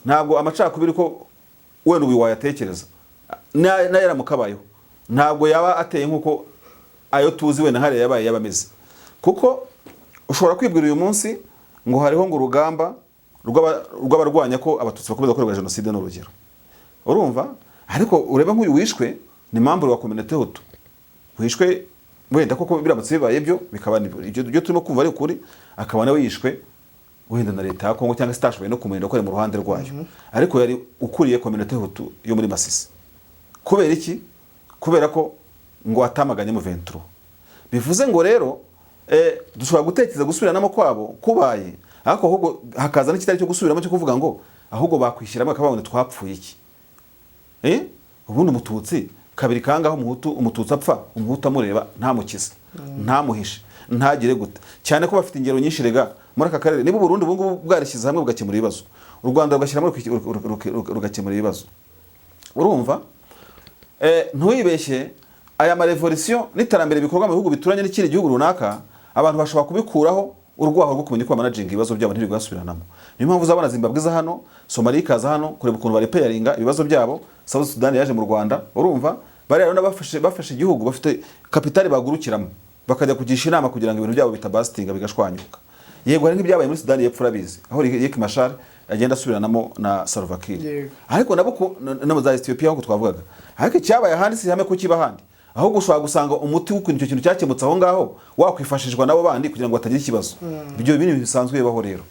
S1: Ntabwo amacakubiri ko wenda ubu wayatekereza n'ayaramuka abayeho, ntabwo yaba ateye nk'uko ayo tuzi wenda hariya yabaye yaba ameze, kuko ushobora kwibwira uyu munsi ngo hariho ngo urugamba rw'abarwanya ko Abatutsi bakomeza gukorerwa jenoside, ni urugero, urumva? Ariko urebe nk'uyu wishwe ni membre wa communauté Hutu wishwe, wenda koko biramutse bibaye byo, bikaba ibyo turimo kumva ari ukuri, akaba nawe yishwe wenda na leta ya Kongo cyangwa se itashoboye no kumurinda ko ari mu ruhande rwayo, ariko yari ukuriye communauté Hutu yo muri Masisi. Kubera iki? Kubera ko ngo atamaganye mu 23. Bivuze ngo rero dushobora gutekereza gusubiranamo kwabo kubaye, ariko ahubwo hakaza n'ikitari cyo gusubiramo cyo kuvuga ngo ahubwo bakwishyiramo bakavuga ngo twapfuye iki? Ubundi Umututsi kabiri kangaho, Umuhutu, Umututsi apfa Umuhutu amureba, ntamukize, ntamuhishe, ntagire gute, cyane ko bafite ingero nyinshi rega muri aka karere. Niba Uburundi ubu ngubu bwarishyize hamwe bugakemura ibibazo, u Rwanda rugashyiramo rugakemura ibibazo, urumva, ntiwibeshye, aya marevolisiyo n'iterambere bikorwa mu bihugu bituranye n'ikindi gihugu runaka, abantu bashobora kubikuraho urwaho rwo kumenya uko bamanaginga ibibazo byabo ntibigasubiranamo. Niyo mpamvu uzabona Zimbabwe iza hano, Somalia ikaza hano kureba ukuntu barepeyaringa ibibazo byabo, South Sudan yaje mu Rwanda. Urumva, bariya rero bafashe igihugu, bafite kapitali bagurukiramo bakajya kugisha inama kugira ngo ibintu byabo bitabasitinga bigashwanyuka. Yego, hari nk'ibyabaye muri Sudani y'Epfo, urabizi, aho Riek Machar agenda asubiranamo na Salva Kiir. Ariko nabo no za Ethiopia nkuko twavugaga, ariko icyabaye ahandi si ihame ko kiba ahandi. Ahubwo ushobora gusanga umuti w'ukuntu icyo kintu cyakemutse aho ngaho wakwifashishwa nabo bandi kugira ngo batagira ikibazo. Ibyo bintu bisanzwe bibaho. Rero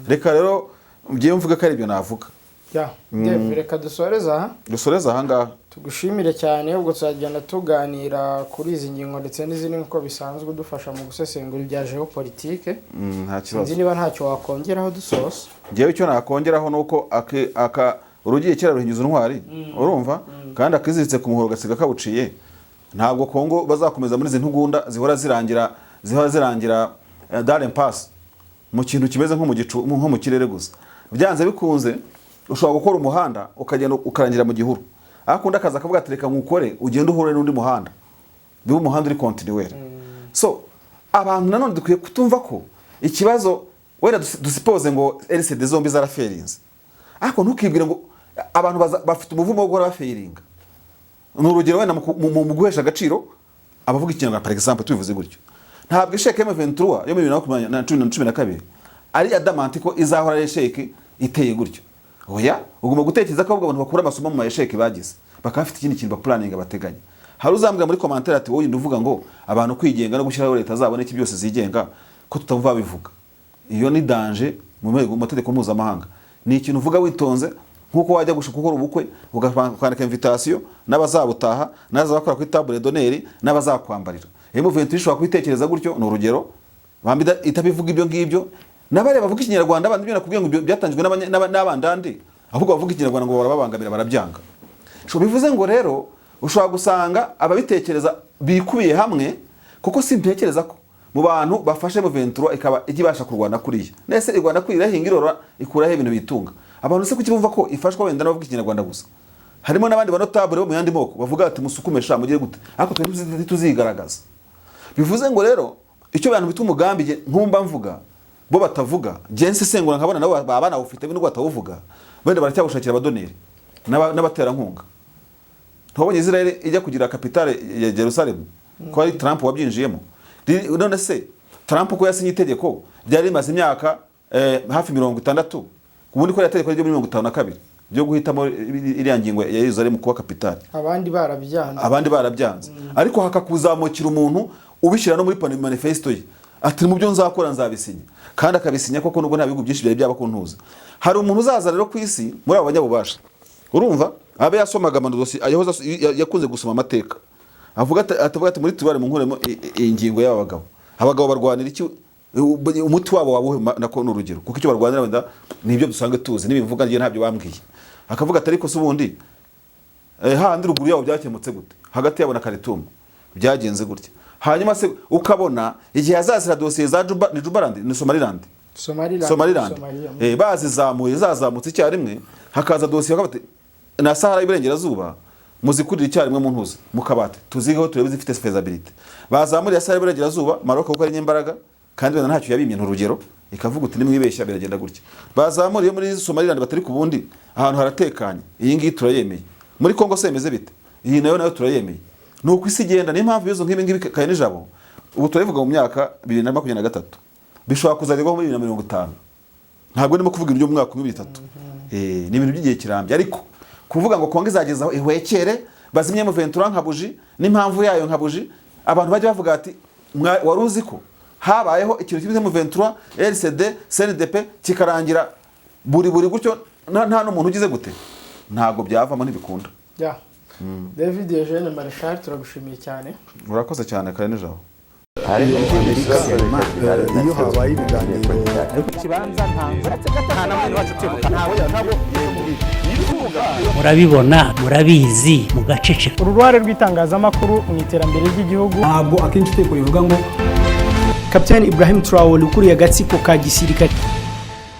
S1: reka rero ngiye mvuga ko ari ibyo navuga.
S7: Ya Dave, reka dusoreze aha.
S1: Dusoreze aha ngaha.
S7: Tugushimire cyane. Ubwo tuzagenda tuganira kuri izi ngingo ndetse n'izindi nk'uko bisanzwe, udufasha mu gusesengura ibya géopolitique.
S1: Nta
S7: Sinzi
S1: kibazo.
S7: niba ntacyo wakongeraho dusoza.
S1: Ngewe icyo nakongeraho ni uko aka urugiye kera ruhinyuza intwari, urumva, kandi akiziritse ku muhoro gasiga kawuciye. Ntabwo Kongo bazakomeza muri izi ntugunda zihora zirangira dans l'impasse, mu kintu kimeze nko mu gicu, nko mu kirere gusa. Byanze bikunze ushobora gukora umuhanda ukagenda ukarangira mu gihuru, ariko undi akaza akavuga ati reka nkukore ugende uhure n'undi muhanda, bibe umuhanda uri continuel. So abantu nanone dukwiye kutumva ko ikibazo wenda dusipoze ngo RCD zombi zaraferinze, ariko ntukibwire ngo abantu bafite umuvumo wo guhora baferinga. Ni urugero wenda mu guhesha agaciro abavuga Ikinyarwanda, par exemple, tubivuze gutyo, ntabwo échec M23 yo muri 2012 ari adamant ko izahora ari échec iteye gutyo. Oya, ugomba gutekereza ko ahubwo abantu bakura amasomo mu ma échec bagize, bakaba bafite ikindi kintu bapulaninga, bateganya. Hari uzambwira muri commentaire ati wowe uvuga ngo abantu kwigenga no gushyiraho leta zabo n'iki byose zigenga, ko tutamva babivuga. Iyo ni danger mu mategeko mpuzamahanga. Ni ikintu uvuga witonze, nk'uko wajya gushaka gukora ubukwe ukandika invitation n'abazabutaha n'abazakora kuri table d'honneur n'abazakwambarira. M23 ishobora kubitekereza gutyo, ni urugero, bamba itabivuga ibyo ngibyo, n'abariya bavuga Ikinyarwanda abandi, ibyo nakubwiye ngo ibyo byatangijwe n'abandandi. Ahubwo bavuga Ikinyarwanda ngo barababangamira, barabyanga. So bivuze ngo rero ushobora gusanga ababitekereza bikubiye hamwe, kuko simtekereza ko mu bantu bafashe M23 ikaba ijya ibasha kurwana kuriya. Nese irwana kuriya, irahinga, irora, ikuraho ibintu bitunga abantu? Se kuki bumva ko ifashwa wenda n'abavuga Ikinyarwanda gusa? Harimo n'abandi ba notable bo mu yandi moko bavuga ati: "Musukume sha, mugire gute," ariko twe ntituzigaragaza. Bivuze ngo rero icyo abantu bita umugambi, jye nkumva mvuga bo batavuga, jye nsesengura nkabona nabo baba banawufite nubwo batawuvuga, wenda baracyawushakira abadoneri n'abaterankunga. Ntiwabonye Israel ijya kugira capitale ya Jerusalem ko ari Trump wabyinjiyemo? None se Trump ko yasinye itegeko ryari rimaze imyaka hafi 60, ubundi ko tegeko ryo muri 52 ryo guhitamo iriya ngingo ya Jerusalem kuba capitale,
S7: abandi barabyanze.
S1: Abandi barabyanze, ariko hakakuzamukira umuntu ubishyira no muri manifesto ye, ati: "Mu byo nzakora nzabisinya," kandi akabisinya koko, nubwo nta bihugu byinshi byari byaba ku ntuza. Hari umuntu uzaza rero ku isi muri abo banyabubasha, urumva, abe yasomaga amadosi, yahoze yakunze gusoma amateka, avuga ati, atavuga ati: "Muri tubare mu nkuremo iyi ngingo y'aba bagabo. Abagabo barwanira iki? Umuti wabo wabuhe?" Nako ni urugero, kuko icyo barwanira wenda ni ibyo dusanzwe tuzi, n'ibivuga njye ntabyo bambwiye. Akavuga ati: "Ariko se ubundi hahandi ruguru yabo byakemutse gute? Hagati yabo na Khartoum byagenze gutya?" Hanyuma se ukabona igihe hazazira dosiye za Juba, ni Jubaland, ni Somaliland?
S7: Somaliland.
S1: Somaliland.
S7: Somalia.
S1: Bazizamuye, zazamutse icyarimwe, hakaza dosiye bakavuga bati: "Na Sahara y'Iburengerazuba muzikurire icyarimwe mu ntuza mu kabati, tuzigeho turebe zifite faisabilité." Bazamuriye Sahara y'Iburengerazuba, Maroc kuko ari imbaraga kandi wenda ntacyo yabimye, urugero, ikavuga uti: "Nimwibeshya biragenda gutya." Bazamuriye muri Somaliland, batari ku bundi ahantu haratekanye, iyi ngiyi turayemeye. Muri Congo se bimeze bite? Iyi nayo turayemeye. Ni uko isi igenda. Niyo mpamvu ibibazo nk'ibi ngibi kaye nijabo ubu turabivuga mu myaka 2023, bishobora kuzagerwaho muri 2050. Ntabwo ndimo kuvuga ibyo mu mwaka umwe, ibiri, itatu. Ni ibintu by'igihe kirambye. Ariko kuvuga ngo Kongo izageza aho ihwekere, bazimye M23 nka buji n'impamvu yayo nka buji, abantu bajya bavuga ati: "Wari uzi ko habayeho ikintu kimeze M23, RCD, CNDP, kikarangira buri buri gutyo, nta n'umuntu ugize gute?" Ntabwo byavamo, ntibikunda.
S7: Ya David Eugene Marshal, turagushimiye cyane.
S1: Urakoze cyane, kare nijabo.
S2: Amerika, iyo habaye ibiganiro
S3: Ikibanza nta na mwene wacu utibuka ntabwo.
S4: Murabibona, murabizi, mugaceceka.
S5: Uruhare rw'itangazamakuru mu iterambere ry'igihugu.
S6: Ntabwo akenshi itegeko rivuga ngo
S5: Kapiteni Ibrahim Traore ukuriye agatsiko ka gisirikare.